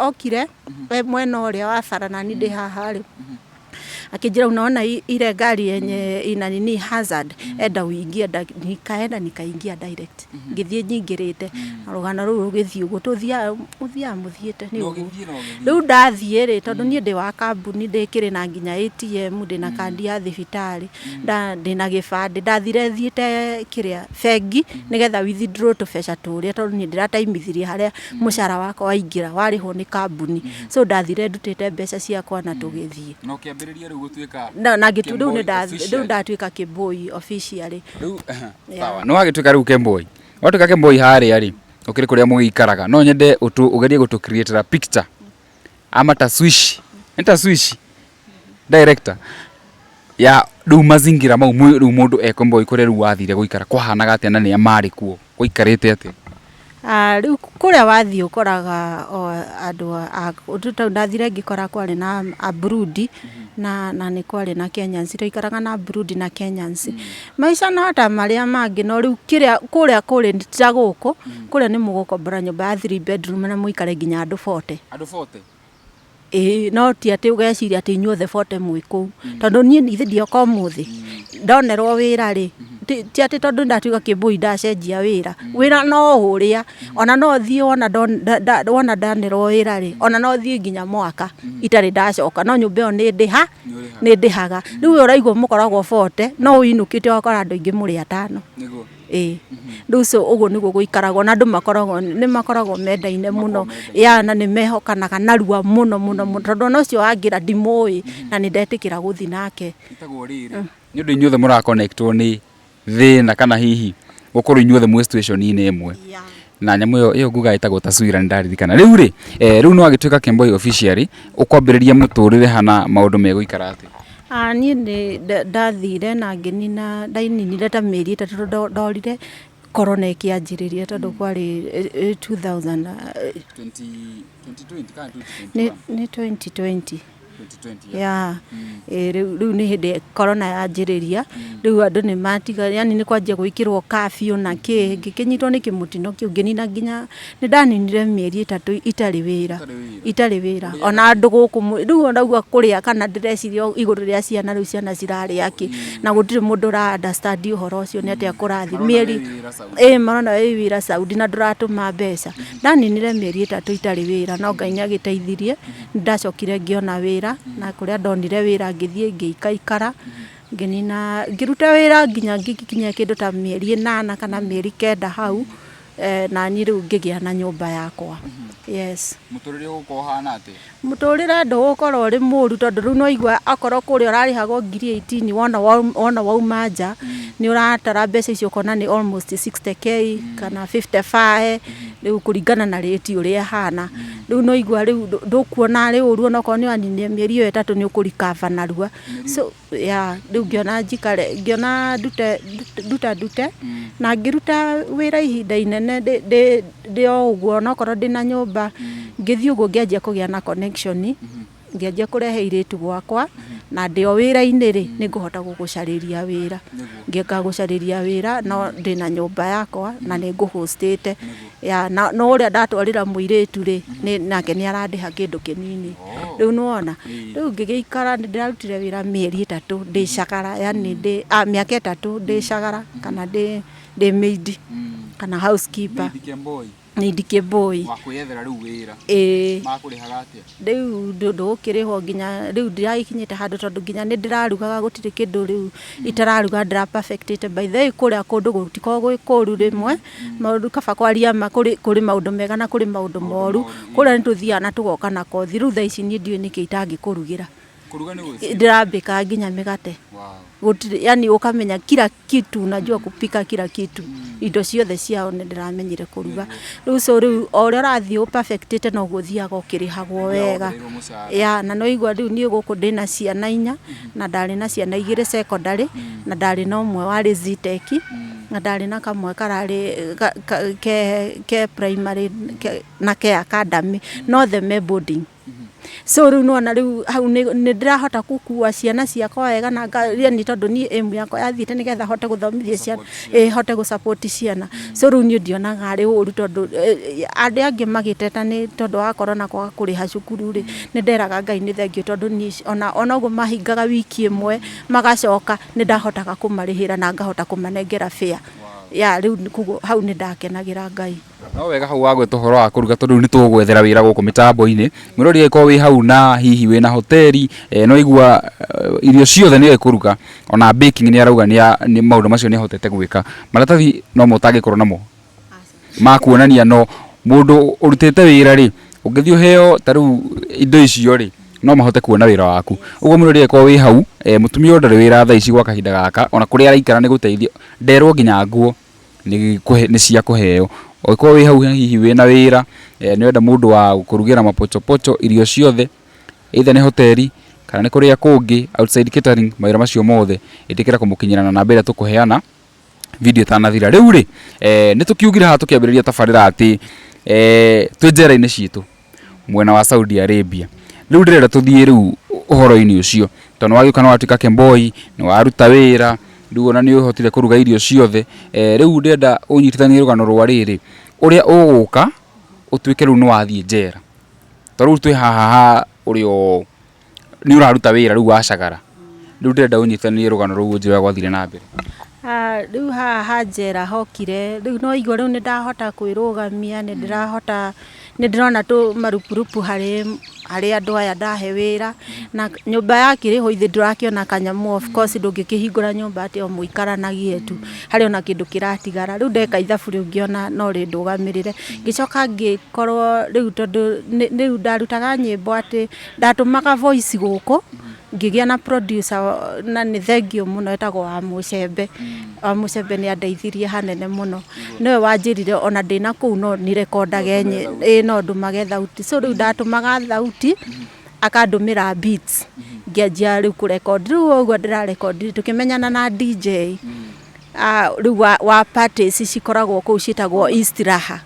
okire e mwena ũrĩa wa bara naniĩ ndĩ haha rĩ akĩnjĩra unaona ile gari yenye ina nini hazard enda uingie nikaenda nikaingia direct ngĩthiĩ nyingĩrĩte na rũgano rũu rũgĩthiĩ ũguo tũthiaga mũthiaga mũthiĩte nĩ ũguo rĩu ndathiĩ rĩ tondũ niĩ ndĩ wa kambuni ndĩkĩrĩ na nginya ATM ndĩna kandi ya thibitarĩ ndĩna gĩbandĩ ndathire thiĩte kĩrĩa bengi nĩgetha withdraw tũbeca tũrĩa tondũ niĩ ndĩrataimithirie harĩa mũcara wakwa waingĩra warĩhwo nĩ kambuni so ndathire ndutĩte mbeca ciakwa na tũgĩthiĩ. Na ũkĩambĩrĩria rĩu gũtuĩka na ngĩtu rĩu nĩ rĩu ndatuĩka Kĩmbũi officially. Rĩu sawa nĩ wagĩtuĩka rĩu Kĩmbũi watuĩka Kĩmbũi harĩa rĩ ũkĩrĩ kũrĩa mũgĩikaraga no nyende ũgerie gũtũ create picture ama taswishi nĩ taswishi director ya rĩu mazingira mau rĩu mũndũ e Kĩmbũi kũrĩa rĩu wathire gũikara kwahanaga atĩa na nĩa marĩ kuo gũikarĩte atĩa? Rĩu kũrĩa wathiĩ ũkoraga o andũ a tondũ ndathire ngĩkora kwarĩ na Aburundi na nĩ kwarĩ na Kenyans, twaikaraga na Aburundi na Kenyans. Maica no ta marĩa mangĩ no rĩu kĩrĩa kũrĩa kũrĩ ti ta gũkũ, kũrĩa nĩ mũgũkombora nyũmba ya three bedroom na mũikare nginya andũ 40. Andũ 40? Ĩĩ no ti atĩ ũgeciria atĩ inyuothe 40 mwĩ kũu, tondũ niĩ githĩ ndioka ũmũthĩ, ndonerwo wĩra rĩ, ti atĩ tondũ nĩndatuĩka kĩmbũi ndacenjia wĩra, wĩra no ũrĩa, ona no thiĩ wona ndanerwo wĩra rĩ, ona no thiĩ nginya mwaka itarĩ ndacoka, no nyũmba ĩyo nĩ ndĩhaga. Rĩu we ũraigua mũkoragwo 40, no ũinũkĩte ũgakora andũ aingĩ mũrĩ atano. Ĩĩ rĩu so ũguo nĩguo gũikaragwo na andũ makoragwo nĩ makoragwo mendaine mũno ya na nĩ mehokanaga narua mũno mũno mũno tondũ ona ũcio wangĩra ndimũĩ na nĩ ndetĩkĩra gũthiĩ nake. Ĩtagwo rĩrĩ nĩ ũndũ inyuothe mũra connect wo nĩ thĩna kana hihi gũkorwo inyuothe mwĩ situation-inĩ ĩmwe na nyamũ ĩyo ĩyo nguga ĩtagwo taswira nĩ ndaririkana. Rĩu rĩ rĩu nĩ wagĩtuĩka Kemboi officially ũkwambĩrĩria mũtũrĩre hana maũndũ megũikara atĩa? Niĩ nĩ ndathire na ngĩnina, ndaninire ta mĩeri 3 tondũ ndorire corona ĩkĩanjĩrĩria tondũ kwarĩ 2000 nĩ 2020. Yeah, rĩu nĩ hĩndĩ corona yanjĩrĩria, rĩu andũ nĩ matiga yani nĩ kwanjia gwĩkĩrwo curfew na kĩ, ngĩkĩnyitwo nĩ kĩmũtino kĩu ngĩnina nginya, nĩ ndaninire mĩeri 3 itarĩ wĩra, itarĩ wĩra, ona andũ gũkũ rĩu ũraigua kũrĩa kana ndĩreciria igũrũ rĩa ciana rĩu ciana cirarĩa kĩ, na gũtirĩ mũndũ ũra understand ũhoro ũcio nĩ atĩa kũrathiĩ, mĩeri, ĩĩ marona wĩ wĩra Saudi na ndũratũma mbeca, ndaninire mĩeri 3 itarĩ wĩra no Ngai nĩ agĩteithirie, nĩ ndacokire ngĩona wĩra, na kũrĩa ndonire wĩra ngĩthiĩ ngĩikaikara, ngĩnina ngĩruta wĩra nginya ngĩkinyia kĩndũ ta mĩeri 8 kana mĩeri 9 hau, naniĩ rĩu ngĩgĩa na nyũmba yakwa, yes. Mũtũrĩre ũgũkorwo ũhana atĩa? Mũtũrĩre ndũgũkorwo ũrĩ mũru tondũ rĩu nĩ waigua okorwo kũrĩa ũrarĩhagwo ngiri 18 wona wauma nja, nĩ ũratara mbeca icio ũkona nĩ almost 60K kana 55 rĩu kũringana na rĩti ũrĩa ĩhana. Rĩu no igua rĩu ndũkuona arĩ ũru, onokorwo nĩ waninire mĩeri ĩyo 3 nĩ ũkũrikaba narua. So ya rĩu ngĩona njikare, ngĩona ndute nduta ndute, na ngĩruta wĩra ihinda inene ndĩ o ũguo, onokorwo ndĩna nyũmba, ngĩthiĩ ũguo ngĩanjia kũgĩa na connection, ngĩanjia kũrehe airĩtu gwakwa, na ndĩ o wĩra-inĩ rĩ, nĩ ngũhota gũgũcarĩria wĩra. Ngĩgagũcarĩria wĩra, no ndĩna nyũmba yakwa, na nĩ ngũ-host ĩte. Ya, na no ũrĩa ndatwarĩra mũirĩtu rĩ, nake nĩ arandĩha kĩndũ kĩnini. Rĩu nĩ wona? Rĩu ngĩgĩikara, nĩ ndĩrarutire wĩra mĩeri 3 ndĩ cagara, yani ndĩ, mĩaka 3 ndĩ cagara, kana ndĩ maid, kana housekeeper. Maid kĩmbũi. Wa kwĩyethera rĩu wĩra. Ĩĩ. Makũrĩhaga atĩa? Rĩu ndũgũkĩrĩhwo nginya rĩu ndĩragĩkinyĩte handũ tondũ nginya nĩ ndĩrarugaga, gũtirĩ kĩndũ rĩu itararuga, ndĩra perfect ĩte. By the way kũrĩa kũndũ gũtikoragwo gwĩ kũru rĩmwe, maũndũ kaba kwaria ma, kũrĩ maũndũ mega na kũrĩ maũndũ moru. Kũrĩa nĩ tũthiaga na tũgoka na kothi, rĩu thaa ici niĩ ndiũĩ nĩkĩ itangĩkũrugĩra. Kũruga nĩ ũĩ? Ndĩrambĩkaga nginya mĩgate. Gũtirĩ, yani ũkamenya kila kitu, unajua kupika kila kitu. Indo ciothe ciao nĩ ndĩramenyire kũruga. Rĩu so rĩu o ũrĩa ũrathiĩ ũ perfect ĩte noguo ũthiaga ũkĩrĩhagwo wega. Ya, na nĩ waigua rĩu niĩ gũkũ ndĩna ciana 4, na ndarĩ na ciana 2 secondary, na ndarĩ na ũmwe warĩ Zetech, na ndarĩ na kamwe kararĩ ke primary na ke academy, na othe me boarding. So rĩu nĩwona rĩu hau nĩ ndĩrahota gũkua ciana ciakwa wega na yani tondũ niĩ aim yakwa yathiĩte nĩgetha hote gũthomithia ciana, hote gũ support ciana. So rĩu niĩ ndionaga arĩ ũru tondũ arĩa angĩ magĩteta nĩ tondũ wa corona kwaga kũrĩha cukuru rĩ, nĩ nderaga Ngai nĩ thengiũ tondũ niĩ ona ũguo mahingaga wiki ĩmwe magacoka, nĩ ndahotaga kũmarĩhĩra na ngahota kũmanengera fare. Ya rĩu koguo hau nĩ ndakenagĩra Ngai. No wega hau wagweta ũhoro wa kũruga tondũ rĩu nĩ tũgũgwethera wĩra gũkũ mĩtambo-inĩ. Mwĩrori angĩkorwo wĩ hau na hihi wĩna hoteli, no igua irio ciothe nĩ oĩ kũruga, ona baking nĩ arauga nĩ maũndũ macio nĩ ahotete gwĩka. Maratathi nomo ũtangĩkorwo namo ma kuonania no mũndũ ũrutĩte wĩra rĩ, ũngĩthiĩ ũheo ta rĩu indo icio rĩ, no mahote kuona wĩra waku. Ũguo mwĩrori angĩkorwo wĩ hau, mũtumia ũyũ ndarĩ wĩra thaa ici gwa kahinda gaka, ona kũrĩa araikara nĩ gũteithio, nderwo nginya nguo nĩ cia kũheo. Ũngĩkorwo wĩ hau hihi wĩna wĩra, nĩ ũrenda mũndũ wa gũkũrugĩra mapochopocho, irio ciothe, either nĩ hoteli kana nĩ kũrĩa kũngĩ outside catering, mawĩra macio mothe, ĩtĩkĩra kũmũkinyĩra na namba ĩrĩa tũkũheana video ĩtanathira. Rĩu rĩ, nĩ tũkiugire haha tũkĩambĩrĩria tabarĩra atĩ twĩ njera-inĩ citũ mwena wa Saudi Arabia. Rĩu ndĩrenda tũthiĩ rĩu ũhoro-inĩ ũcio, tondũ nĩ wagĩũka nĩ watuĩka kemboi, nĩ waruta wĩra, rĩu ona nĩ ũhotire kũruga irio ciothe. Rĩu ndĩrenda ũnyitithanie rũgano rwa rĩrĩ, ũrĩa ũgũka ũtuĩke rĩu nĩ wathiĩ njera. Ta rĩu twĩ haha ha ũrĩa nĩ ũraruta wĩra rĩu wacagara. Rĩu ndĩrenda ũnyitithanie rũgano rũu ũnjĩre ũrĩa gwathire na mbere. Rĩu haha ha njera hokire, rĩu no igua rĩu nĩ ndahota kwĩrũgamia, nĩ ndĩrahota, nĩ ndĩrona tũ marupurupu harĩ andũ aya ndahe wĩra, na nyũmba yakĩrĩhwo ithe ndũrakĩona kanyamũ, of course ndũngĩkĩhingũra nyũmba atĩ o mũikaranagie tu, harĩ ona kĩndũ kĩratigara. Rĩu ndeka ithabu rĩu ngĩona no rĩndũgamĩrĩre. Ngĩcoka ngĩkorwo rĩu tondũ rĩu ndarutaga nyĩmbo atĩ ndatũmaga voice gũkũ, ngĩgĩa na producer na nĩ thengiũ mũno etagwo Wamũcembe. Wamũcembe nĩ andeithirie hanene mũno. Nĩwe wanjĩrire ona ndĩna kũu no nĩ rekondage, ĩĩ no ndũmage thauti. So rĩu ndatũmaga thauti, akandũmĩra beats, ngĩanjia rĩu kũrekondi. Rĩu o ũguo ndĩrarekondi tũkĩmenyana na DJ rĩu wa parties cikoragwo kũu ciĩtagwo Istiraha.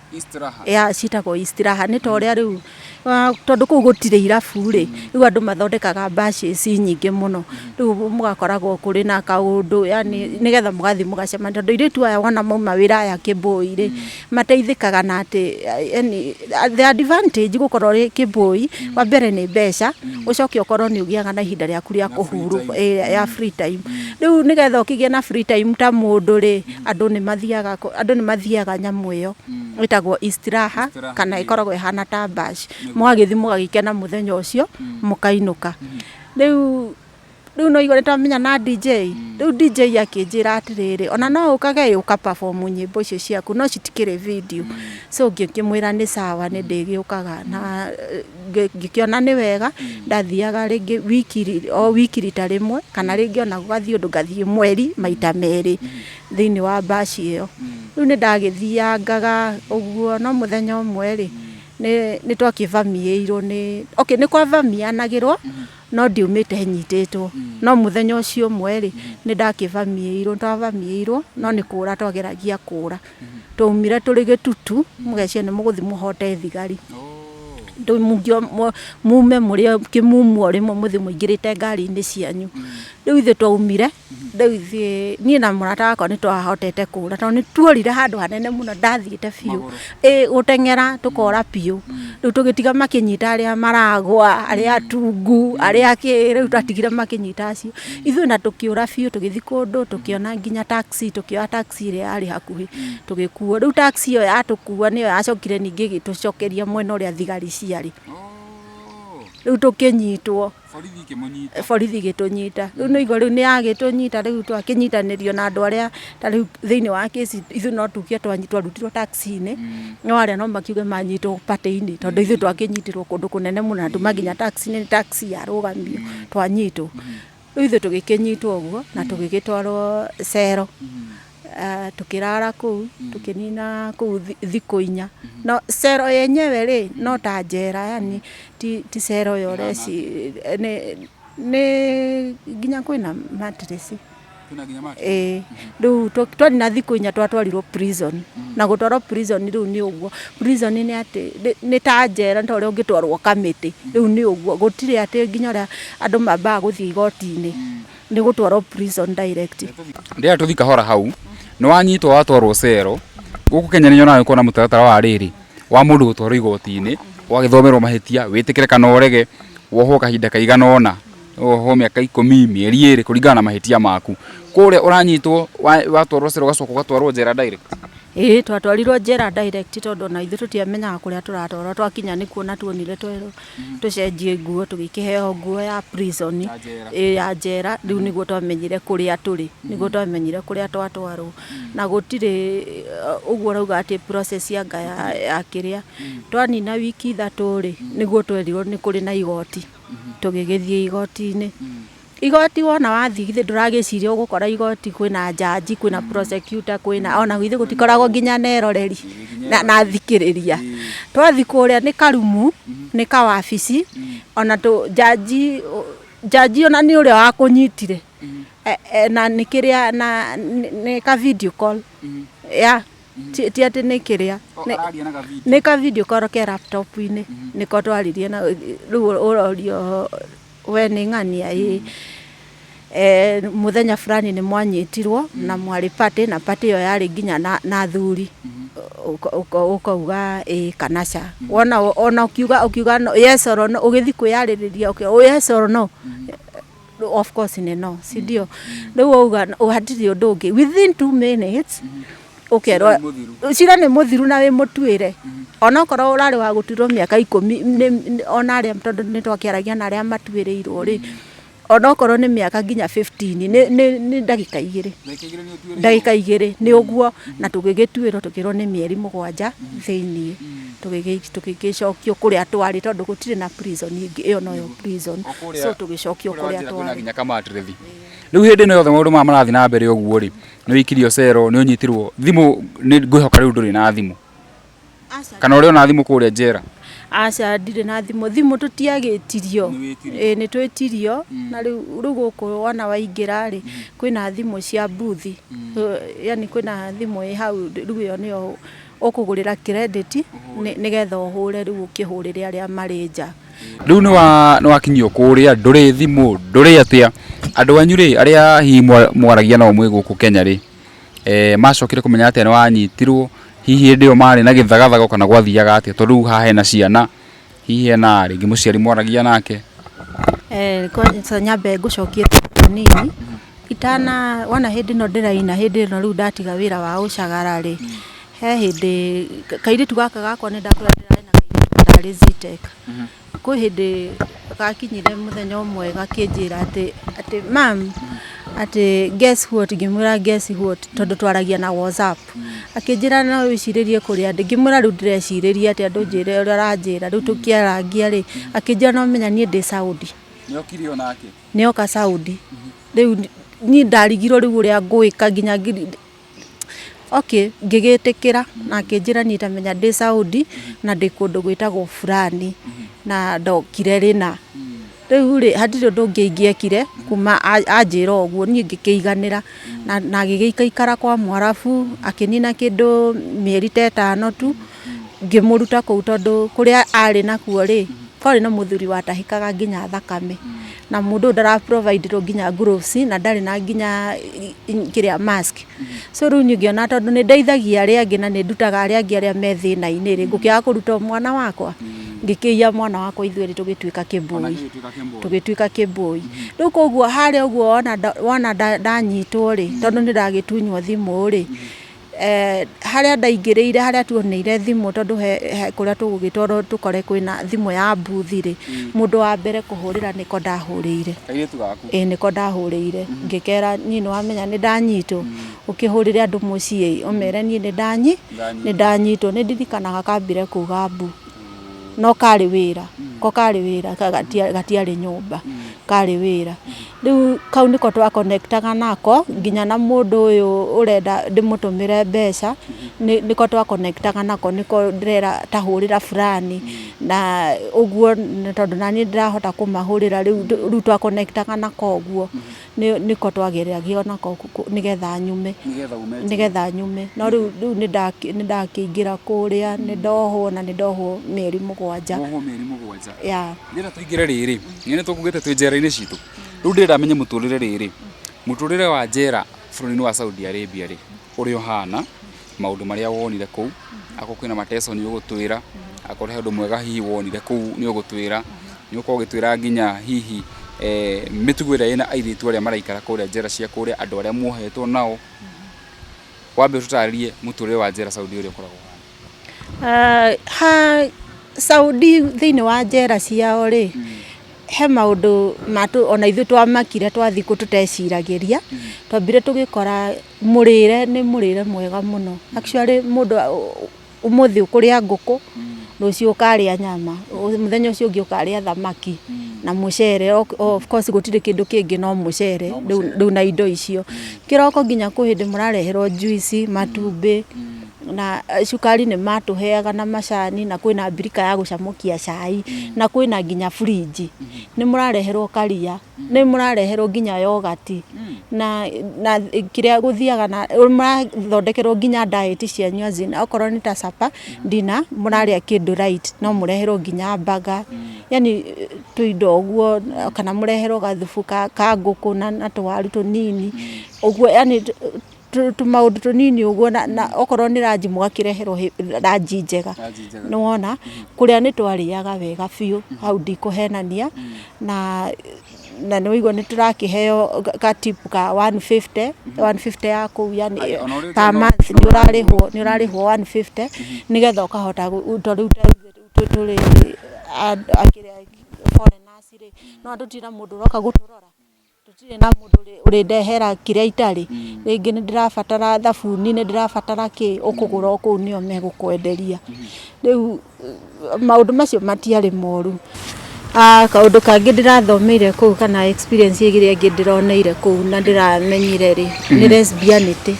Ya ciĩtagwo Istiraha. Nĩ ta ũrĩa rĩu tondũ kũu gũtirĩ irabu rĩ, rĩu andũ mathondekaga bashes nyingĩ mũno. Rĩu mũgakoragwo kũrĩ na kaũndũ yani nĩgetha mũgathiĩ mũgacemania, tondũ airĩtu aya wona mauma wĩra aya kĩbũi rĩ, mateithĩkaga na atĩ yani the advantage gũkorwo ũrĩ kĩbũi, wa mbere nĩ mbeca, ũcoke ũkorwo nĩ ũgĩaga na ihinda rĩaku rĩa kũhurũka, ya free time. Rĩu nĩgetha ũkĩgĩe na free time ta mũndũ rĩ, andũ nĩ mathiaga nyamũ ĩyo ĩtagwo Istiraha, kana ĩkoragwo ĩhana ta bash. Mũgagĩthiĩ mũgagĩkena mũthenya ũcio, mũkainũka. Rĩu no igua nĩ twamenya na DJ. Rĩu DJ akĩnjĩra atĩrĩrĩ, ona no ũkage ĩ ũka perform nyĩmbo icio ciaku, no citikĩrĩ video. So ngĩkĩmwĩra nĩ sawa, nĩ ndĩgĩũkaga, na ngĩkĩona nĩ wega, ndathiaga rĩngĩ wiki, o wiki rita rĩmwe, kana rĩngĩ ona gũgathiĩ ũndũ ngathiĩ mweri maita merĩ thĩinĩ wa bash ĩyo. Rĩu nĩ ndagĩthiangaga ũguo, no mũthenya ũmwe rĩ, Nĩ twakĩvamiĩirwo nĩ, okay, nĩ kwavamianagĩrwo no ndiumĩte nyitĩtwo. No mũthenya ũcio ũmwe rĩ, nĩ ndakĩvamiĩirwo, nĩ twavamiĩirwo no nĩ kũra twageragia kũra. Twaumire tũrĩ gĩtutu, mũgeciria nĩ mũgũthiĩ mũhote thigari. Mume mũrĩ kĩmumu o rĩmwe mũthiĩ mũingĩrĩte ngari-inĩ cianyu. Rĩu ithuĩ twaumire, rĩu ithuĩ niĩ na mũrata wakwa nĩ twahotete kũra tondũ nĩ tuorire handũ hanene mũno ndathiĩte biũ. Ĩ gũteng'era tũkora biũ. Rĩu tũgĩtiga makĩnyita arĩa maragwa, arĩa atungu, arĩa kĩ, rĩu twatigire makĩnyita acio. Ithuĩ na tũkĩũra biũ tũgĩthiĩ kũndũ tũkĩona nginya taxi, tũkĩoya taxi ĩrĩa yarĩ hakuhĩ tũgĩkuo. Rĩu taxi ĩyo yatũkua nĩyo yacokire ningĩ ĩgĩtũcokeria mwena ũrĩa thigari ciarĩ. Rĩu tũkĩnyitwo. Borithi ikĩmũnyita. Borithi igĩtũnyita. Rĩu nĩ ũigua rĩu nĩ yagĩtũnyita rĩu twakĩnyitanĩrio na andũ arĩa ta rĩu thĩinĩ wa kĩci ithuĩ no tuge twarutirwo taxi-inĩ, no arĩa no makiuge manyitwo party-inĩ tondũ ithuĩ twakĩnyitirwo kũndũ kũnene mũno na tuma nginya taxi-inĩ nĩ taxi yarũgamio twanyitwo. Rĩu ithuĩ tũgĩkĩnyitwo ũguo na tũgĩgĩtwarwo cero. Tũkĩrara kũu, tũkĩnina kũu thikũ inya. No cero yenyewe rĩ, no ta njera yani ti cero ĩyo ũreciria, nĩ nginya kwĩna mattress. Ĩĩ, rĩu twanina thikũ inya twatwarirwo prison. Na gũtwarwo prison rĩu nĩ ũguo, prison nĩ atĩ nĩ ta njera nĩ ta ũrĩa ũngĩtwarwo kamĩtĩ, rĩu nĩ ũguo, gũtirĩ atĩ nginya ũrĩa andũ mambaga gũthiĩ igoti-inĩ. Nĩ gũtwarwo prison direct. Ndĩrenda tũthiĩ kahora hau, nĩ wanyitwo watwarwo cero, gũkũ Kenya nĩ nyonaga nĩkũrĩ na mũtaratara wa rĩrĩ, wa mũndũ gũtwarwo igoti-inĩ, ũgagĩthomerwo mahĩtia, wĩtĩkĩre kana ũrege, wohwo kahinda kaigana ũna, wohwo mĩaka ikũmi, mĩeri ĩrĩ, kũringana na mahĩtia maku. Kũrĩa ũranyitwo watwarwo cero ũgacoka ũgatwarwo njera direct? Ĩĩ twatwarirwo njera direct tondũ ona ithuĩ tũtiamenyaga kũrĩa tũratwarwo, twakinya nĩkuo na tuonire twerwo tũcenjie nguo, tũgĩkĩheo nguo ya prison, ĩĩ ya njera, rĩu nĩguo twamenyire kũrĩa tũrĩ, nĩguo twamenyire kũrĩa twatwarwo. Na gũtirĩ ũguo ũrauga atĩ process anga ya kĩrĩa, twanina wiki ithatũ rĩ, nĩguo twerirwo nĩ kũrĩ na igoti, tũgĩgĩthiĩ igoti-inĩ. Igoti wona wathiĩ githĩ ndũragĩciria ũgũkora igoti kwĩna njanji, kwĩna prosecutor, kwĩna ona githĩ gũtikoragwo nginya na eroreri na athikĩrĩria. Twathiĩ kũrĩa nĩ karumu, nĩ kawabici, ona tũ njanji njanji ona nĩ ũrĩa wakũnyitire na nĩ kĩrĩa na nĩ ka video call yeah ti atĩ nĩ kĩrĩa nĩ ka video call ke laptop -inĩ nĩko twaririe na rĩu ũrorio We nĩ ng'ania ĩĩ. Mũthenya fulani nĩ mwanyitirwo na mwarĩ party na party ĩyo yarĩ nginya na athuri. Ũkauga ĩĩ kana ca. Wona ona ũkiuga ũkiuga yes or no ũgĩthiĩ kwĩyarĩrĩria yes or no, of course nĩ no, si ndio? Rĩu wauga hatirĩ ũndũ ũngĩ, within 2 minutes ũkerwo cira nĩ mũthiru na wĩ mũtuĩre. Onokorwo ũrarĩ wa gũtuĩrwo mĩaka ikũmi ona arĩa tondũ nĩ twakĩaragia na arĩa matuĩrĩirwo rĩ, onokorwo nĩ mĩaka nginya 15 nĩ ndagĩka igĩrĩ, ndagĩka igĩrĩ nĩ ũguo. Na tũgĩgĩtuĩrwo tũkĩrwo nĩ mĩeri 7 thĩiniĩ. Tũgĩgĩcokio kũrĩa twarĩ tondũ gũtirĩ na prison ĩngĩ, ĩyo noyo prison. So tũgĩcokio kũrĩa twarĩ. Nginya kamatirĩthi. Rĩu hĩndĩ ĩno yothe maũndũ maya marathiĩ na mbere ũguo rĩ, nĩ wĩikirio cero, nĩ ũnyitirwo, thimũ nĩ ngwĩhoka rĩu ndũrĩ na thimũ. Kana ũrĩ ona thimũ kũrĩa njera? Aca ndirĩ na thimũ, thimũ tũtiagĩtirio, ĩĩ nĩ twĩtirio na rĩu rĩu gũkũ wona waingĩra rĩ, kwĩna thimũ cia booth, yani kwĩna thimũ ĩ hau rĩu ĩyo nĩyo ũkũgũrĩra credit nĩgetha ũhũre rĩu ũkĩhũrĩre arĩa marĩ nja. Rĩu nĩ wakinyio kũrĩa, ndũrĩ thimũ, ndũrĩ atĩa, andũ anyu rĩ, arĩa hihi mwaragia nao mwĩ gũkũ Kenya rĩ, macokire kũmenya atĩa nĩ wanyitirwo, hihi hĩndĩ ĩyo marĩ na gĩthagathago kana gwathiaga atĩa, tondũ rĩu haha hena ciana, hihi hena rĩngĩ mũciari mwaragia nake? Kwanza nyambe ngũcokie hanini, itana wona hĩndĩ ĩno ndĩraina hĩndĩ ĩno rĩu ndatiga wĩra wa ũcagara rĩ, he hĩndĩ kairĩtu gaka gakwa nĩ ndakwĩra ndĩrarĩ na kairĩtu ndarĩ Zetech. Kwĩ hĩndĩ gakinyire mũthenya ũmwe gakĩnjĩra atĩ mum, atĩ guess what, ngĩmwĩra guess what, tondũ twaragia na WhatsApp. Akĩnjĩra no wĩcirĩrie kũrĩa ndĩ, ngĩmwĩra rĩu ndĩrecirĩria atĩa ndũnjĩre ũrĩa ũranjĩra, rĩu tũkĩarangia rĩ, akĩnjĩra no ũmenya niĩ ndĩ Saudi. Nĩokire onake? Nĩoka Saudi. Rĩu niĩ ndarigirwo rĩu ũrĩa ngwĩka nginya. Okay, ngĩgĩtĩkĩra na akĩnjĩra niĩ tamenya ndĩ Saudi na ndĩ kũndũ gwĩtagwo fulani na ndokire rĩna. Rĩu rĩ, hatirĩ ũndũ ũngĩ ingĩekire kuma anjĩra ũguo, niĩ ngĩkĩiganĩra na agĩgĩikaikara kwa Mwarabu, akĩnina kĩndũ mĩeri ta ĩtano tu, ngĩmũruta kũu tondũ kũrĩa arĩ nakuo rĩ, kwarĩ na mũthuri watahĩkaga nginya thakame na mũndũ ũyũ ndara provide rwo nginya gloves na ndarĩ na nginya kĩrĩa mask. So rĩu niĩ ngĩona tondũ nĩ ndeithagia arĩa angĩ na nĩ ndutaga arĩa angĩ arĩa me thĩna-inĩ rĩ, ngũkĩaga kũruta mwana wakwa? Ngĩkĩiya mwana wakwa ithuerĩ tũgĩtuĩka kĩbũi, tũgĩtuĩka kĩbũi. Rĩu koguo harĩa ũguo wona ndanyitwo rĩ, tondũ nĩ ndagĩtunywo thimũ rĩ, harĩa ndaingĩrĩire harĩa tuoneire thimũ tondũ he kũrĩa tũgũgĩtwarwo tũkore kwĩna thimũ ya mbuthi rĩ, mũndũ wa mbere kũhũrĩra nĩko ndahũrĩire. Kairĩtu gaku? Ĩĩ nĩko ndahũrĩire. Ngĩkera niĩ nĩ wamenya nĩ ndanyitwo, ũkĩhũrĩre andũ mũciĩ ũmere niĩ nĩ ndanyitwo. Nĩ ndirikanaga kambire kuga mbu, no karĩ wĩra, ko karĩ wĩra gatiarĩ nyũmba, karĩ wĩra. Rĩu kau nĩko twa connect aga nako nginya na mũndũ ũyũ ũrenda ndĩmũtũmĩre mbeca, nĩko twa connect aga nako, nĩko ndĩrera ta hũrĩra fulani na ũguo tondũ naniĩ ndirahota kũmahũrĩra rĩu twa connect aga nako ũguo, nĩko twageragia nako nĩgetha nyume, nĩgetha nyume. No rĩu nĩ ndakĩingĩra kũrĩa, nĩ ndohwo na nĩ ndohwo mĩeri 7. Wohwo mĩeri 7. Yeah. Ndĩrenda tũingĩre rĩrĩ, nĩ tũkugĩte twĩ njera-inĩ citũ. Rĩu ndĩrenda menye mũtũrĩre rĩrĩ, mũtũrĩre wa njera bũrũri-inĩ wa Saudi Arabia rĩ, ũrĩa ũhana, maũndũ marĩa wonire kũu, akorwo kwĩna mateso nĩ ũgũtwĩra, akorwo he ũndũ mwega hihi wonire kũu nĩ ũgũtwĩra, nĩ ũgũkorwo ũgĩtwĩra nginya hihi mĩtugo ĩrĩa ĩna airĩtu arĩa maraikara kũrĩa njera cia kũrĩa, andũ arĩa muohetwo nao. Wambe ũtũtarĩrie mũtũrĩre wa njera Saudi ũrĩa ũkoragwo ũhana. Ha Saudi thĩinĩ wa njera ciao rĩ, he maũndũ ona ithuĩ twamakire twathiĩ kũ tũteciragĩria, twambire tũgĩkora mũrĩre nĩ mũrĩre mwega mũno. Actually mũndũ ũmũthĩ ũkũrĩa ngũkũ, rũciũ ũkarĩa nyama, mũthenya ũcio ũngĩ ũkarĩa thamaki na mũcere. Of course gũtirĩ kĩndũ kĩngĩ no mũcere rĩu na indo icio. Kĩroko nginya kwĩ hĩndĩ mũrareherwo juice, matumbĩ na cukari nĩ matũheaga na macani na kwĩna mbirika ya gũcamũkia cai na kwĩna nginya fridge. Nĩ mũrareherwo karia, nĩ mũrareherwo nginya yogurt na kĩrĩa gũthiaga na mũrathondekerwo nginya diet cianyu as in okorwo nĩ ta supper, dinner mũrarĩa kĩndũ light no mũreherwo nginya burger, yani tũindo ũguo kana mũreherwo gathubu ka ngũkũ na tũwaru tũnini ũguo, yani tũmaũndũ tũnini ũguo na okorwo nĩ ranji mũgakĩreherwo ranji njega. Nĩ wona kũrĩa nĩ twarĩaga wega biũ, hau ndikũhenania, na nĩ waigua nĩ tũrakĩheo ka tip ka 150, 150 ya kũu yani per month nĩ ũrarĩhwo, nĩ ũrarĩhwo 150 nĩgetha ũkahota tondũ rĩu tũrĩ foreigners rĩ, no tũtirĩ na mũndũ ũroka gũtũrora, tũtirĩ na mũndũ ũrĩndehera kĩrĩa itarĩ, rĩngĩ nĩ ndĩrabatara thabuni, nĩ ndĩrabatara kĩ, ũkũgũra o kũu nĩo megũkwenderia. Rĩu maũndũ macio matiarĩ moru. Kaũndũ kangĩ ndĩrathomeire kũu kana experience ĩrĩa ĩngĩ ndĩroneire kũu na ndĩramenyire rĩ, nĩ lesbianity.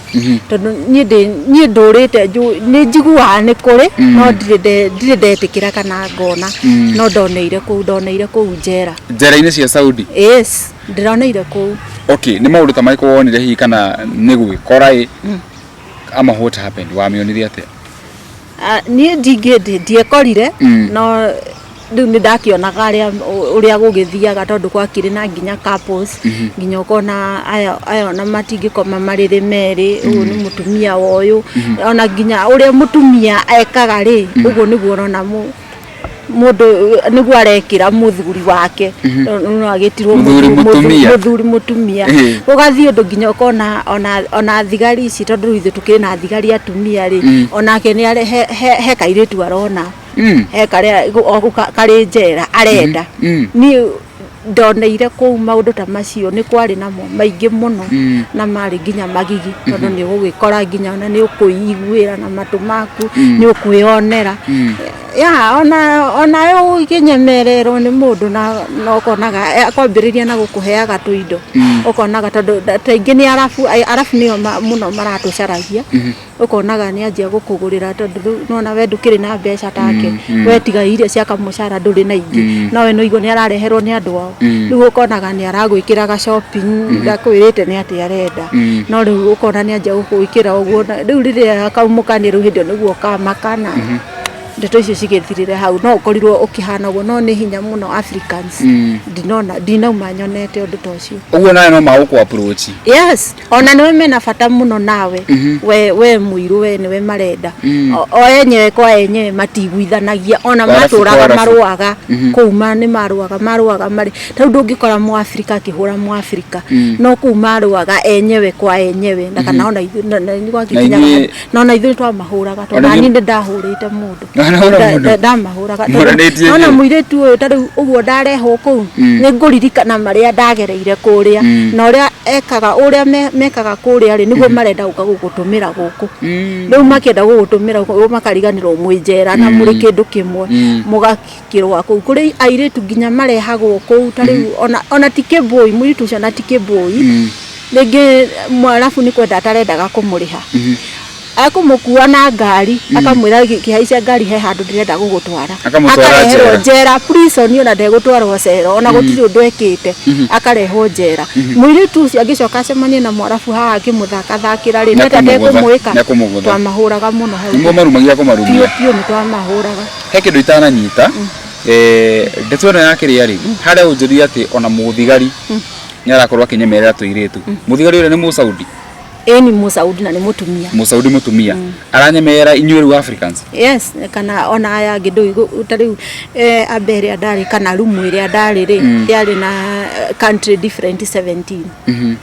Tondũ niĩ ndũrĩte nĩ njiguaga nĩ kũrĩ no ndirĩ ndetĩkĩra kana ngona, no ndoneire kũu, ndoneire kũu njera. Njera-inĩ cia Saudi? Yes, ndĩroneire kũu. Okay, nĩ maũndũ ta marĩkũ wonire hihi kana nĩ gwĩkora ĩ, ama what happened, wamĩonire atĩa? Niĩ ndiekorire, no rĩu nĩ ndakĩonaga ũrĩa gũgĩthiaga tondũ gwakĩrĩ na nginya couples, nginya ũkona aya ona matingĩkoma marĩrĩ merĩ, ũyũ nĩ mũtumia wa ũyũ, ona nginya ũrĩa mũtumia ekaga rĩ, ũguo nĩguo ũrona mũndũ nĩguo arekĩra mũthuri wake, no agĩtirwo Mũthuri mũtumia. Mũthuri mũtumia. Ũgathiĩ ũndũ nginya ũkona ona thigari ici, tondũ rĩu ithuĩ tũkĩrĩ na thigari atumia rĩ, onake nĩ he kairĩtu arona, he karĩa karĩ njera arenda. Niĩ ndoneire kũu maũndũ ta macio nĩ kwarĩ namo maingĩ mũno na marĩ nginya magigi, tondũ nĩ ũgũgĩkora nginya ona nĩ ũkwĩiguĩra na matũ maku, nĩ ũkwĩonera. Ya, ona ũkĩnyemererwo nĩ mũndũ na ũkonaga akwambĩrĩria na gũkũheaga tũindo, ũkonaga tondũ ta aingĩ nĩ arabu, arabu nĩo mũno maratũcaragia. Ũkonaga nĩ anjia gũkũgũrĩra tondũ rĩu nĩwona we ndũkĩrĩ na mbeca take, we tiga iria cia kamũcara ndũrĩ na ingĩ, no we nĩũigua nĩ arareherwo nĩ andũ ao. Rĩu ũkonaga nĩ aragwĩkĩra ga shopping, ndakwĩrĩte nĩ atĩa arenda, no rĩu ũkona nĩ anjia gũgwĩkĩra ũguo, rĩu rĩrĩa akaumũkania rĩu hĩndĩ ĩyo nĩguo ũkamaka na ndeto icio cigĩthirĩre hau. No ũkorirwo ũkĩhana ũguo, no nĩ hinya mũno Africans, ndinona, ndinauma nyonete ũndũ ta ũcio. Ũguo nawe no magũkũ approach? Yes, ona nĩwe mena bata mũno nawe, we mũirũ, we nĩwe marenda. O enyewe kwa enyewe matiguithanagia ona. Kwarabu, Matũraga kwarabu. marũaga kũu, ma nĩ marũaga marĩ tarĩu ndũngĩkora Mũafrika akĩhũra Mũafrika, no kũu marũaga enyewe kwa enyewe, na kana ona ithuĩ na gwagĩkinyaga na ona ithuĩ twamahũraga tondũ Ona nani nĩ ndahũrĩte mũndũ. Wanahũra mũndũ? Ndamahũraga tondũ Mũranĩtie nona ithuĩ? Mũirĩtu ũyũ ta rĩu ũguo ndarehwo kũu, nĩ ngũririkana marĩa ndagereire kũrĩa, na ũrĩa ekaga, ũrĩa mekaga kũrĩa rĩ, nĩguo marenda gũka gũgũtũmĩra gũkũ. Rĩu makĩenda gũgũtũmĩra gũkũ makariganĩrwo mwĩ njera na mũrĩ kĩndũ kĩmwe, mũgakĩrũa kũu. Kũrĩ airĩtu nginya marehagwo kũu ta rĩu ona ti kĩbũi, mũirĩtu ũcio ona ti kĩbũi, rĩngĩ mwarabu nĩ kwenda atarendaga kũmũrĩha, ekũmũkua na ngari, akamwĩra, "Kĩhaica ngari, he handũ ndĩrenda gũgũtwara." Akamũtwara Akareherwo njera. Njera, prison, ona ndegũtwarwo cero, ona gũtirĩ ũndũ ekĩte, akarehwo njera. Mũirĩtu ũcio angĩcoka acemanie na mwarabu haha akĩmũthakathakĩra rĩ, nĩ atĩa Nĩekũmũgũtha. atekũmwĩka? Nĩekũmũgũtha. Twamahũraga mũno hau. Nĩguo marumagia. Biũ. Kũmarumia. Biũ, nĩ twamahũraga. He kĩndũ itananyita, ndeto ĩno ya kĩrĩa rĩ, harĩa ũnjĩrire atĩ ona mũthigari nĩ arakorwo akĩnyemerera tũirĩtu. Mũthigari ũrĩa nĩ Mũsaudi? Ĩni, Mũsaudi, na nĩ mũtumia. Mũsaudi mũtumia aranyemerera inyuĩ rĩu Africans? Yes, kana ona aya angĩ ndũĩ ta rĩu amba ĩrĩa ndarĩ kana rumu ĩrĩa ndarĩ rĩ, yarĩ na country different 17,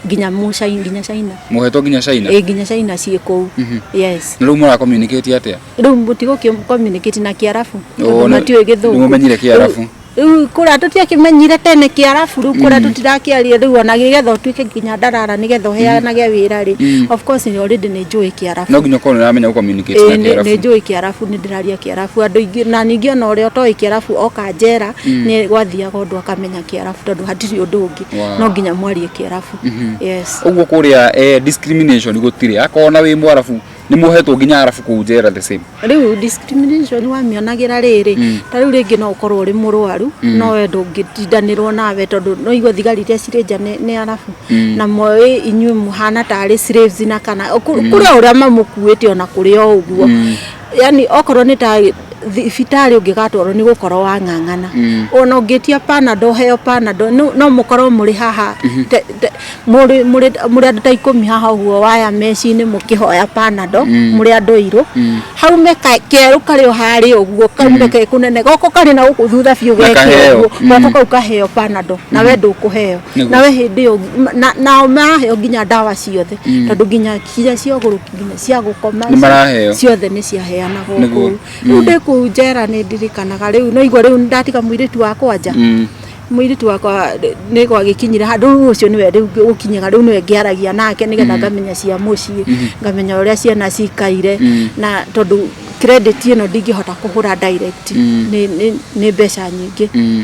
nginya Mũchina, nginya China. Mũhetwo nginya China? Ĩ, nginya China ciĩ kũu, yes. Na rĩu mũra communicate atĩa? Rĩu mũtigũkĩ communicate na Kĩarabu Oh, tondũ matiũĩ Gĩthũngũ. Nĩmũmenyire Kĩarabu. Rĩu kũrĩa tũtiakĩmenyire tene Kĩarabu, rĩu kũrĩa tũtirakĩaria rĩu, ona nĩgetha ũtuĩke nginya ndarara, nĩgetha ũheanage wĩra rĩ, of course already nĩ njũĩ Kĩarabu. No nginya ũkorwo nĩ ũramenya gũ-communicate na Ĩĩ, Kĩarabu. Nĩ njũĩ Kĩarabu, nĩ ndĩraria Kĩarabu andũ aingĩ, na ningĩ ona ũrĩa ũtoĩ Kĩarabu oka njera nĩ gwathiaga ũndũ akamenya Kĩarabu, tondũ hatirĩ ũndũ ũngĩ. No nginya mwarie Kĩarabu, yes. Ũguo kũrĩa discrimination gũtirĩ, akorwo na wĩ mwarabu, nĩ muohetwo nginya arabu kũu njera the same? Rĩu discrimination wamĩonagĩra rĩrĩ, ta rĩu rĩngĩ no ũkorwo ũrĩ mũrwaru, no we ndũngĩtindanĩrwo nawe tondũ no igua thigari iria cirĩ nja nĩ arabu, na moĩ inyuĩ mũhana tarĩ slaves, na kana kũrĩ o ũrĩa mamũkuĩte, ona kũrĩ o ũguo, yani okorwo nĩ ta thibitarĩ ũngĩgatwarwo nĩ gũkorwo wang'ang'ana, ona ũngĩtia Panado ũheo Panado, no mũkorwo mũrĩ haha mũrĩ andũ ta 10 haha ũguo waya meci-inĩ mũkĩhoya Panado, mũrĩ andũ airũ, haume kerũ karĩ o harĩa ũguo, kaume ke kũnene goko karĩ na gũkũ thutha biũ. Na Geke kaheo. ũguo goko kau kaheo Panado na we ndũkũheo. Nawe hĩndĩ ĩyo nao maraheo nginya ndawa ciothe, tondũ nginya cia ũgũrũki, nginya cia gũkoma. Nĩ maraheo. Ciothe nĩ ciaheanagwo kũu. Rĩu ndĩ kũu njera nĩ ndirikanaga rĩu no igua rĩu ndatiga mũirĩtu wakwa nja. Mũirĩtu wakwa nĩ gwagĩkinyire handũ rĩu ũcio nĩwe rĩu gũkinyaga rĩu nĩwe ngĩaragia nake nĩgetha ngamenya cia mũciĩ, ngamenya ũrĩa ciana cikaire, na tondũ credit ĩno ndingĩhota kũhũra direct, nĩ mbeca nyingĩ.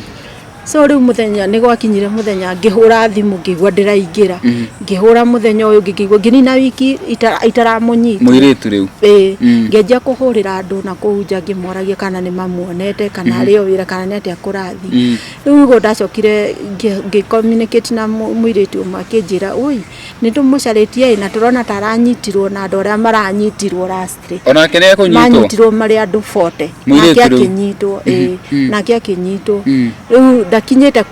So rĩu mũthenya nĩ gwakinyire mũthenya ngĩhũra thimũ ngĩigua ndĩraingĩra, ngĩhũra mũthenya ũyũ ũngĩ ngĩigua ngĩnina wiki itaramũnyita. Mũirĩtu rĩu? Ĩĩ. Ngĩanjia kũhũrĩra andũ na kũu nja ngĩmoragia kana nĩ mamuonete, kana arĩ o wĩra, kana nĩ atĩa kũrathiĩ. Rĩu ũguo ndacokire ngĩ communicate na mũirĩtu ũmwe, akĩnjĩra, "Oi, nĩ tũmũcarĩtie ĩ, na tũrona ta aranyitirwo na andũ arĩa maranyitirwo lastly." Onake nĩ ekũnyitwo? Manyitirwo marĩ andũ 40. Mũirĩtu Nake rĩu? akĩnyitwo, ĩĩ, nake akĩnyitwo. Rĩu ndakinyĩte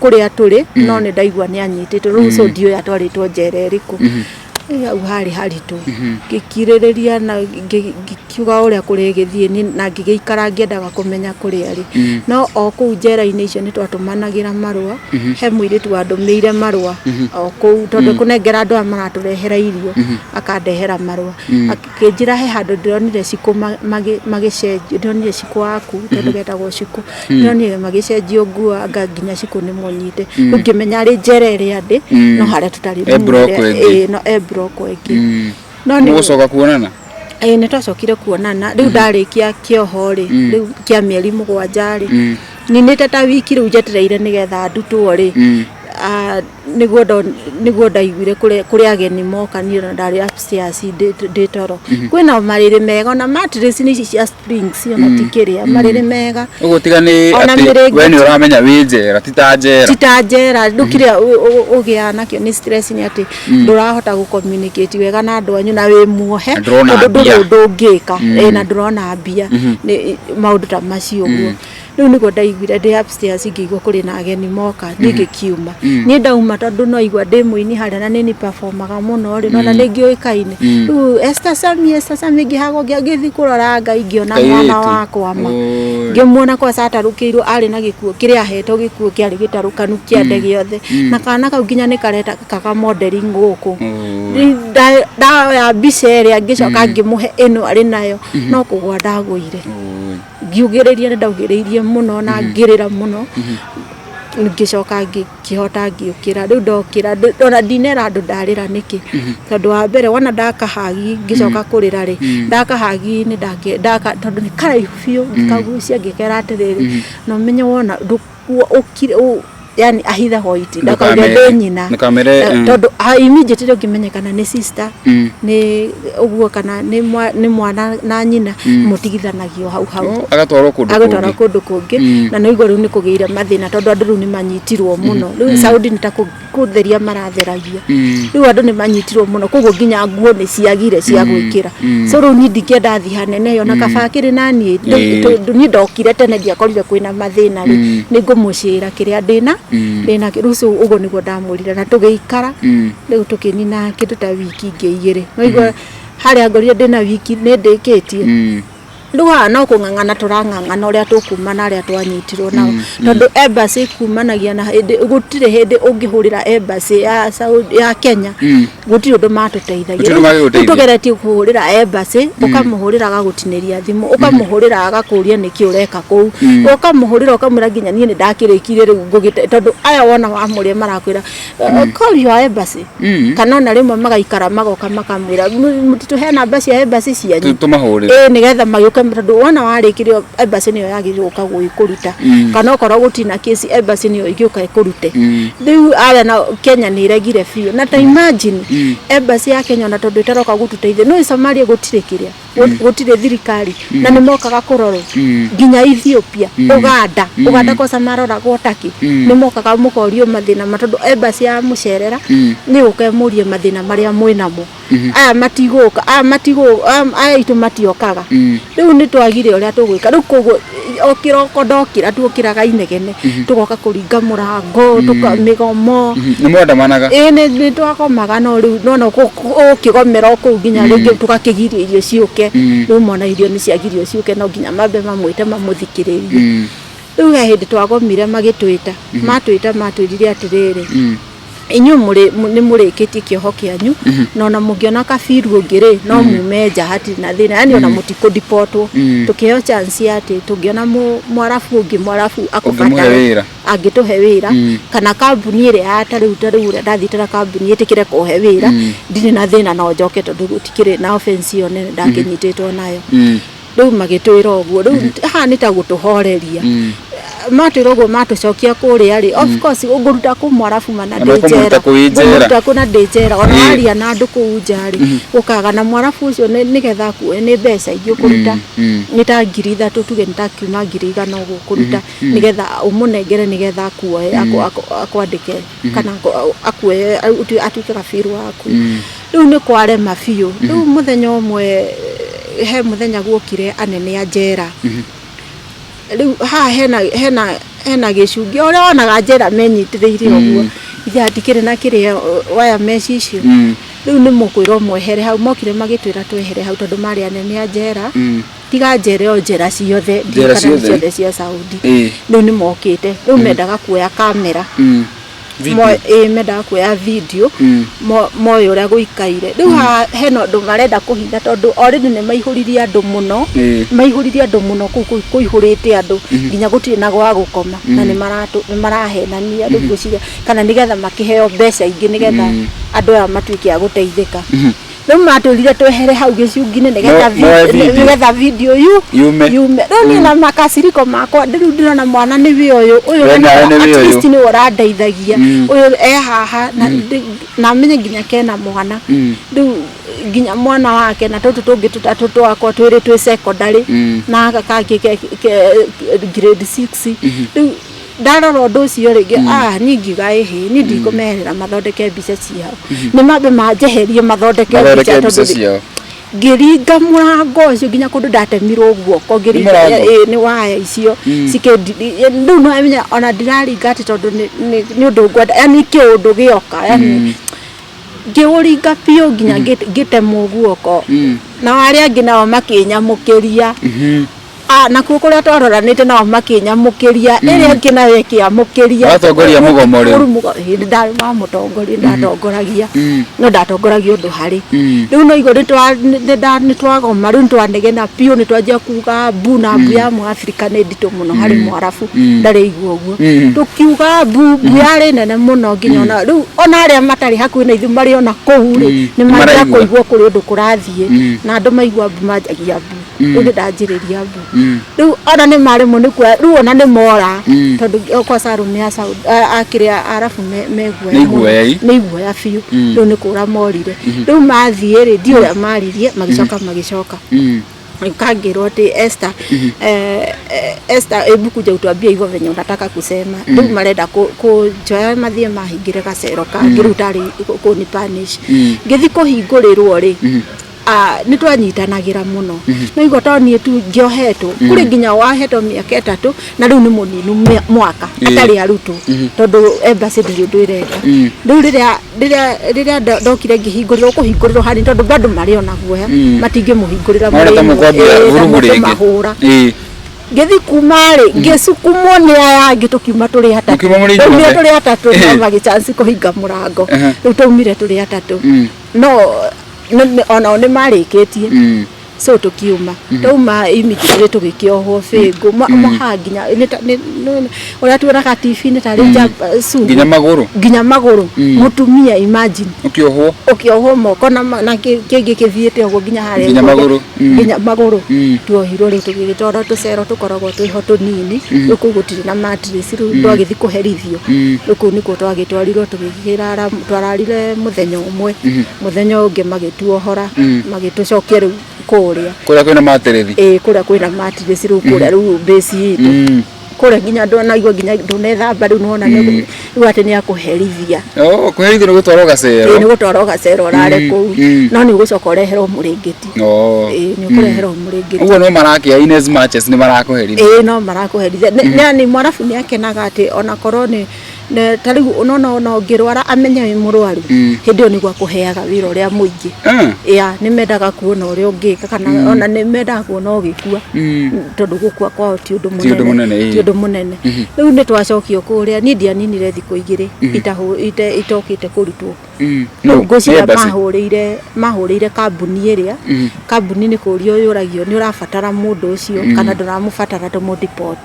kũrĩa tũrĩ, no nĩ ndaigua nĩ anyitĩtwo. Rĩu so ndiũĩ atwarĩtwo njera ĩrĩkũ. Hau harĩ haritũ, ngĩkirĩrĩria na ngĩkiuga ũrĩa kũrĩgĩthiĩ na ngĩgĩikara ngĩendaga kũmenya kũrĩa arĩ. No o kũu njera-inĩ icio nĩ twatũmanagĩra marũa. He mũirĩtu wandũmĩire marũa o kũu, tondũ kũnengera andũ aya maratũrehera irio, akandehera marũa, akĩnjĩra he handũ ndĩronire cikũ magĩcenjio, ndĩronire cikũ waku, tondũ getagwo cikũ, ndĩronire magĩcenjio nguo, anga nginya cikũ nĩ mũnyite. Rĩu ngĩmenya arĩ njera ĩrĩa ndĩ, no harĩa tũtarĩ. E block ĩngĩ. Ĩĩ, no e block ĩngĩ. No nĩ Mũgũcoka kuonana? Ĩĩ, nĩ twacokire kuonana. Rĩu ndarĩkia kĩoho rĩ, rĩu kĩa mĩeri 7 rĩ, ninĩte ta wiki rĩu njetereire nĩgetha ndutwo rĩ. Ah, nĩguo nĩguo ndaiguire kũrĩ ageni moka, niĩ ona ndarĩ upstairs ndĩ toro. Kwĩna marĩrĩ mega, ona mattress nĩ ici cia springs, ona ti kĩrĩa, marĩrĩ mega. Ũguo tiga nĩ Ona atĩ mĩrĩngĩti. we nĩ ũramenya wĩ njera, ti ta njera. Ti ta njera. Rĩu kĩrĩa ũgĩaga nakĩo nĩ stress, nĩ atĩ ndũrahota gũ communicate wega na andũ anyu na wĩ muohe. Na ndũrona Tondũ ndũrĩ mbia. ũndũ ũngĩka. Ĩ, na ndũrona mbia. Nĩ maũndũ ta macio ũguo. Rĩu nĩguo ndaiguire ndĩ upstairs ngĩigua kũrĩ na ageni moka, niĩ ngĩkiuma. Niĩ ndauma tondũ no igua ndĩ mũini harĩa na nĩ ni performaga mũno rĩ, nona nĩ ngĩũĩkaine. Rĩu Esther Sami, Esther Sami, ngĩhagwo ngĩthiĩ kũrora Ngai ngĩona mwana Kairĩtu. wakwa ma. Oi. Ngĩmuona kwaca atarũkĩirwo, arĩ na gĩkuo kĩrĩa ahetwo, gĩkuo kĩarĩ gĩtarũkanu kĩande gĩothe, na kana kau nginya nĩ kareta kaga modeling gũkũ. Oi. Rĩu ndaoya mbica ĩrĩa ngĩcoka ngĩmũhe ĩno arĩ nayo, no kũgwa ndagũire. Oi. Ngiugĩrĩria, nĩ ndaugĩrĩirie mũno na ngĩrĩra mũno, ngĩcoka ngĩkĩhota ngĩũkĩra. Rĩu ndokĩra, ona ndinera andũ ndarĩra nĩkĩ, tondũ wa mbere wona ndakahagi ngĩcoka kũrĩra rĩ, ndakahagi nĩ ndaka, tondũ nĩ karaihu biũ, ngĩkagucia ngĩkera atĩrĩrĩ, na ũmenye wona ndũkuo ũkire yani ahitha white ndakauge Ndũkamere- ndĩ nyina. Ndũkamere, Tondũ immediately ũngĩmenyekana nĩ sister nĩ ũguo kana nĩ mwana na nyina, mũtigithanagio hau hau. Oh, agatwarwo kũndũ Agatwara kũngĩ. kũndũ kũngĩ. Na nĩ igua rĩu nĩ kũgĩire mathĩna tondũ andũ rĩu nĩ manyitirwo mũno. Rĩu Saudi nĩ ta kũtheria maratheragia. Rĩu andũ nĩ manyitirwo mũno, koguo nginya nguo nĩ ciagire cia gwĩkĩra. So rĩu niĩ ndingĩenda thiĩ hanene, ona kaba akĩrĩ na niĩ, tondũ niĩ ndokire tene ndiakorire kwĩna mathĩna rĩ, nĩ ngũmũcĩra kĩrĩa ndĩna ndĩnakĩo. Rĩu so ũguo nĩguo ndamwĩrire na tũgĩikara. Rĩu tũkĩnina kĩndũ ta wiki ingĩ 2, no igua harĩa ngorire ndĩna wiki nĩ ndĩkĩtie. Rĩu haha no kũng'ang'ana tũrang'ang'ana ũrĩa tũkuma na arĩa twanyitirwo nao, tondũ embassy kumanagia na hĩndĩ, gũtirĩ hĩndĩ ũngĩhũrĩra embassy ya Saudi, ya Kenya, gũtirĩ ũndũ matũteithagia. Gũtirĩ ũndũ mangĩgũteithia. Rĩu tũgeretie kũhũrĩra embassy, ũkamũhũrĩra agagũtinĩria thimũ, ũkamũhũrĩra agakũria nĩkĩ ũreka kũu, ũkamũhũrĩra ũkamwĩra nginya niĩ nĩ ndakĩrĩkirie rĩu ngũgĩte, tondũ aya wona wamũria marakwĩra call your embassy, kana ona rĩmwe magaikara magoka makamwĩra mũtitũhe namba cia embassy cianyu Tũmahũrĩre. Ĩĩ, nĩgetha magĩũke, tondũ wona warĩkĩrio embassy nĩyo yagĩrĩirwo gũka gũgĩkũruta, kana okorwo gũtirĩ na kesi embassy nĩyo ĩngĩũka ĩkũrute. Rĩu arĩa na Kenya nĩ ĩregire biũ, na ta imagine embassy ya Kenya, ona tondũ ĩtaroka gũtũteithia, no Somalia gũtirĩ kĩrĩa, gũtirĩ thirikari na nĩ mokaga kũrorwo nginya Ethiopia, Uganda. Uganda kosa maroragwo taki, nĩ mokaga mũkorio mathĩna ma, tondũ embassy ya mũcerera nĩ gũka ĩmũrie mathĩna marĩa mwĩnamo. Aya matigũka, aya matigũka, aya aitũ matiokaga. Rĩu nĩ twagire ũrĩa tũgwĩka. Rĩu koguo o kĩroko ndokĩra, tuokĩraga inegene, tũgoka kũringa mũrango, tũka mĩgomo. Nĩ mwandamanaga? Ĩĩ, nĩ twagomaga, no rĩu nona ũkĩgomera o kũu nginya rĩngĩ tũgakĩgirio irio ciũke. Rĩu mona irio nĩ ciagirio ciũke, no nginya mambe mamwĩte mamũthikĩrĩrie. Rĩu he hĩndĩ twagomire, magĩtwĩta, matwĩta matwĩrire atĩrĩrĩ, inyuĩ mũrĩ nĩ mũrĩkĩtie kĩoho kĩanyu, na ona mũngĩona kabiru ũngĩ rĩ, no mume nja, hatirĩ na thĩna, yani ona mũtikũdipotwo. Tũkĩheo chance ya atĩ tũngĩona mwarabu ũngĩ, mwarabu Ũngĩmũhe akũbatare wĩra. Angĩtũhe wĩra kana kambuni ĩrĩa ya ta rĩu ũrĩa ndathiĩte na kambuni ĩtĩkĩre kũhe wĩra, ndirĩ na thĩna, no njoke tondũ gũtikĩrĩ na offense ĩyo nene ndakĩnyitĩtwo nayo. Rĩu magĩtwĩra ũguo, rĩu haha nĩ ta gũtũhoreria. Matwĩra ũguo, matũcokia kũrĩa rĩ, of course ũngũruta kũ mwarabu mana Na ndĩ ũkũmũruta njera? kũ wĩ njera? Ngũmũruta kũ na ndĩ njera? Ona waria na andũ kũu nja rĩ, ũkaga na mwarabu ũcio nĩgetha akuoe nĩ mbeca ingĩ ũkũruta, nĩ ta 3,000, tuge nĩ ta kiuma 100,000 ũguo ũkũruta nĩgetha ũmũnengere, nĩgetha akuoe, akwandĩke kana akuoe atuĩke gabiru waku. Rĩu nĩ kwarema biũ. Rĩu mũthenya ũmwe, he mũthenya guokire anene a njera. Rĩu haha hena gĩcungi ũrĩa wonaga njera menyitĩrĩire ũguo, ithe hatikĩrĩ na kĩrĩa waya mesh icio. Rĩu nĩ mũkwĩrwo mwehere hau. Mokire magĩtwĩra twehere hau tondũ marĩ anene a njera, tiga njera o njera ciothe, Njera ndiũĩ kana nĩ ciothe? ciothe cia Saudi. Rĩu nĩ mokĩte, rĩu mendaga kuoya kamera. Video. Ĩĩ, mendaga kuoya video moĩ ũrĩa gũikaire. Rĩu haha hena ũndũ marenda kũhitha, tondũ already nĩ maihũririe andũ mũno. Maihũririe andũ mũno kũu, kũihũrĩte andũ nginya gũtirĩ na gwa gũkoma, na nĩ marahenania. Rĩu ngwĩciria kana nĩgetha makĩheo mbeca ingĩ, nĩgetha andũ aya matuĩke a gũteithĩka. Rĩu matwĩrire twehere hau gĩcungi-inĩ nĩgetha Moe video. nĩgetha video yu Yume. yume. Rĩu niĩ na makaciriko makwa rĩu ndĩrona mwana nĩwe ũyũ ũyũ We nawe nĩwe at ũyũ. least nĩwe ũrandeithagia, ũyũ e haha na na menye nginya kena mwana, rĩu nginya mwana wake na tũtũ tũngĩ tũtatũ twakwa twĩrĩ twĩ secondary na gaka kangĩ ke grade 6. Rĩu ndarora ũndũ ũcio rĩngĩ, ah, niĩ ngiuga ĩhĩ, niĩ ndikũmeherera mathondeke mbica ciao, nĩ mambe manjeherie mathondeke Mathondeke mbica mbica tondũ ciao. Ngĩringa mũrango ũcio nginya kũndũ ndatemirwo guoko ngĩringa. Mũrango? Ĩ, nĩ waya icio cikĩndi. Rĩu no ona ndiraringa atĩ tondũ nĩ ũndũ ngwenda, yani kĩũndũ gĩoka, yani ngĩũringa biũ nginya ngĩtemwo guoko, nao arĩa angĩ nao makĩnyamũkĩria. Ah, nakuo kũrĩa twaroranĩte nao makĩnyamũkĩria, ĩrĩa ĩngĩ nayo ĩkĩamũkĩria. Watongoria mũgomo rĩu? Rĩu hĩndĩ ndarĩ wa mũtongoria, ndatongoragia, no ndatongoragia ũndũ harĩ rĩu no igua nĩ twagoma. Rĩu nĩ twanegena biũ, nĩ twanjia kuga mbu, na mbu ya Mũafrika nĩ nditũ mũno harĩ Mwarabu, ndarĩ igua ũguo. Tũkiuga mbu, mbu yarĩ nene mũno nginya ona rĩu ona arĩa matarĩ hakuhĩ na ithuĩ marĩ ona kũu rĩ, nĩ manjia Maraigua. kũigua kũrĩ ũndũ kũrathiĩ, na andũ maigua mbu manjagia mbu. Rĩu nĩ ndanjĩrĩria mbu, rĩu ona nĩ maremwo nĩ kuoya, rĩu ona nĩ mora, tondũ kwaca arũme a Saudi a kĩrĩa Arabu me guoya Nĩ mũno. iguoya i. Nĩ iguoya biũ. Rĩu nĩ kũra morire, rĩu mathiĩ rĩ, ndiũ ũrĩa maririe, magĩcoka magĩcoka kangĩrwo atĩ Esther, Esther, hebu kuja utuambie hivyo venye unataka kusema. Rĩu marenda kũnjoya mathiĩ mahingĩre gacero kangĩ, rĩu tarĩ kũni punish. Ngĩthiĩ kũhingũrĩrwo rĩ, ah, nĩ twanyitanagĩra mũno, no igua to niĩ tu ngĩohetwo, kũrĩ nginya wahetwo mĩaka 3 na rĩu nĩ mũninu mwaka atarĩ arutwo, tondũ embassy ndĩrĩ ũndũ ĩreka. Rĩu rĩrĩa ndokire ngĩhingũrĩrwo, kũhingũrĩrwo hanini, tondũ bado marĩ ona guoya, matingĩmũhingũrĩra. Marenda ta mũkwambia vurugu rĩngĩ. Mahũra. Ngĩthi kuma rĩ, ngĩcukumwo nĩ aya angĩ, tũkiuma tũrĩ atatũ. Mũkiuma mũrĩ Twaumire inyuothe? tũrĩ atatũ, no magĩchance kũhinga mũrango. Rĩu twaumire tũrĩ atatũ, no onao nĩ marĩkĩtie, so tũkiuma, twauma immediately tũgĩkĩohwo bĩngũ moha nginya ũrĩa tuonaga TV-inĩ tarĩ sungu. Nginya magũrũ? Nginya magũrũ. Mũtumia, imagine. Ũkĩohwo. Ũkĩohwo moko na na kĩngĩ kĩthiĩte ũguo nginya harĩa Nginya igũrũ. Magũrũ. Nginya magũrũ. Tuohirwo rĩu tũgĩgĩtwarwo tũcero tũkoragwo twĩho tũnini, rĩu kũu gũtirĩ na mattress, rĩu twagĩthiĩ kũherithio. Rĩu kũu nĩkuo twagĩtwarirwo tũgĩkĩrara, twararire mũthenya ũmwe, mũthenya ũngĩ magĩtuohora, magĩtũcokia rĩu kũrĩa Kũrĩa kwĩna materethi. Ĩĩ, kũrĩa kwĩna mattress, rĩu kũrĩa rĩu base itũ, kũrĩa nginya ndũnaigua nginya ndũnethamba, rĩu nĩwona rĩu atĩ nĩ akũherithia. Oh, kũherithio nĩ gũtwarwo Ĩĩ, gacero. nĩ gũtwarwo gacero ũrare kũu, no nĩ ũgũcoka ũreherwo mũrĩngĩti. Oh. Ĩĩ, nĩ ũkũreherwo mũrĩngĩti. Ũguo no marakĩa in as much as nĩ marakũherithia. Ĩĩ, no marakũherithia. Nĩ Mwarabu nĩ akenaga atĩ onakorwo nĩ ta rĩu ũnona ona ũngĩrwara amenye wĩ mũrwaru, hĩndĩ ĩyo nĩguo akũheaga wĩra ũrĩa mũingĩ. Ya nĩ mendaga kuona ũrĩa ũngĩka, kana ona nĩ mendaga kuona ũgĩkua, tondũ gũkua kwao ti ũndũ Ti ũndũ mũnene, ĩĩ. Ti ũndũ mũnene. Rĩu nĩ twacokio kũrĩa, niĩ ndianinire thikũ 2 itokĩte kũrutwo. No, Rĩu ngwĩciria nĩ embassy. mahũrĩire kambuni ĩrĩa, kambuni nĩ kũrio yũragio nĩ ũrabatara mũndũ ũcio kana ndũramũbatara tũmũdeport.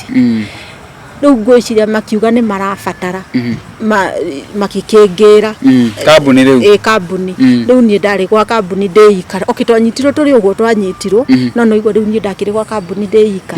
Rĩu ngwĩciria makiuga nĩ marabatara, makĩkĩngĩra. Kambuni rĩu. Ĩ, kambuni. Rĩu niĩ ndarĩ gwa kambuni ndĩika, okay, twanyitirwo tũrĩ ũguo twanyitirwo, no igua rĩu niĩ ndakĩrĩ gwa kambuni ndĩika.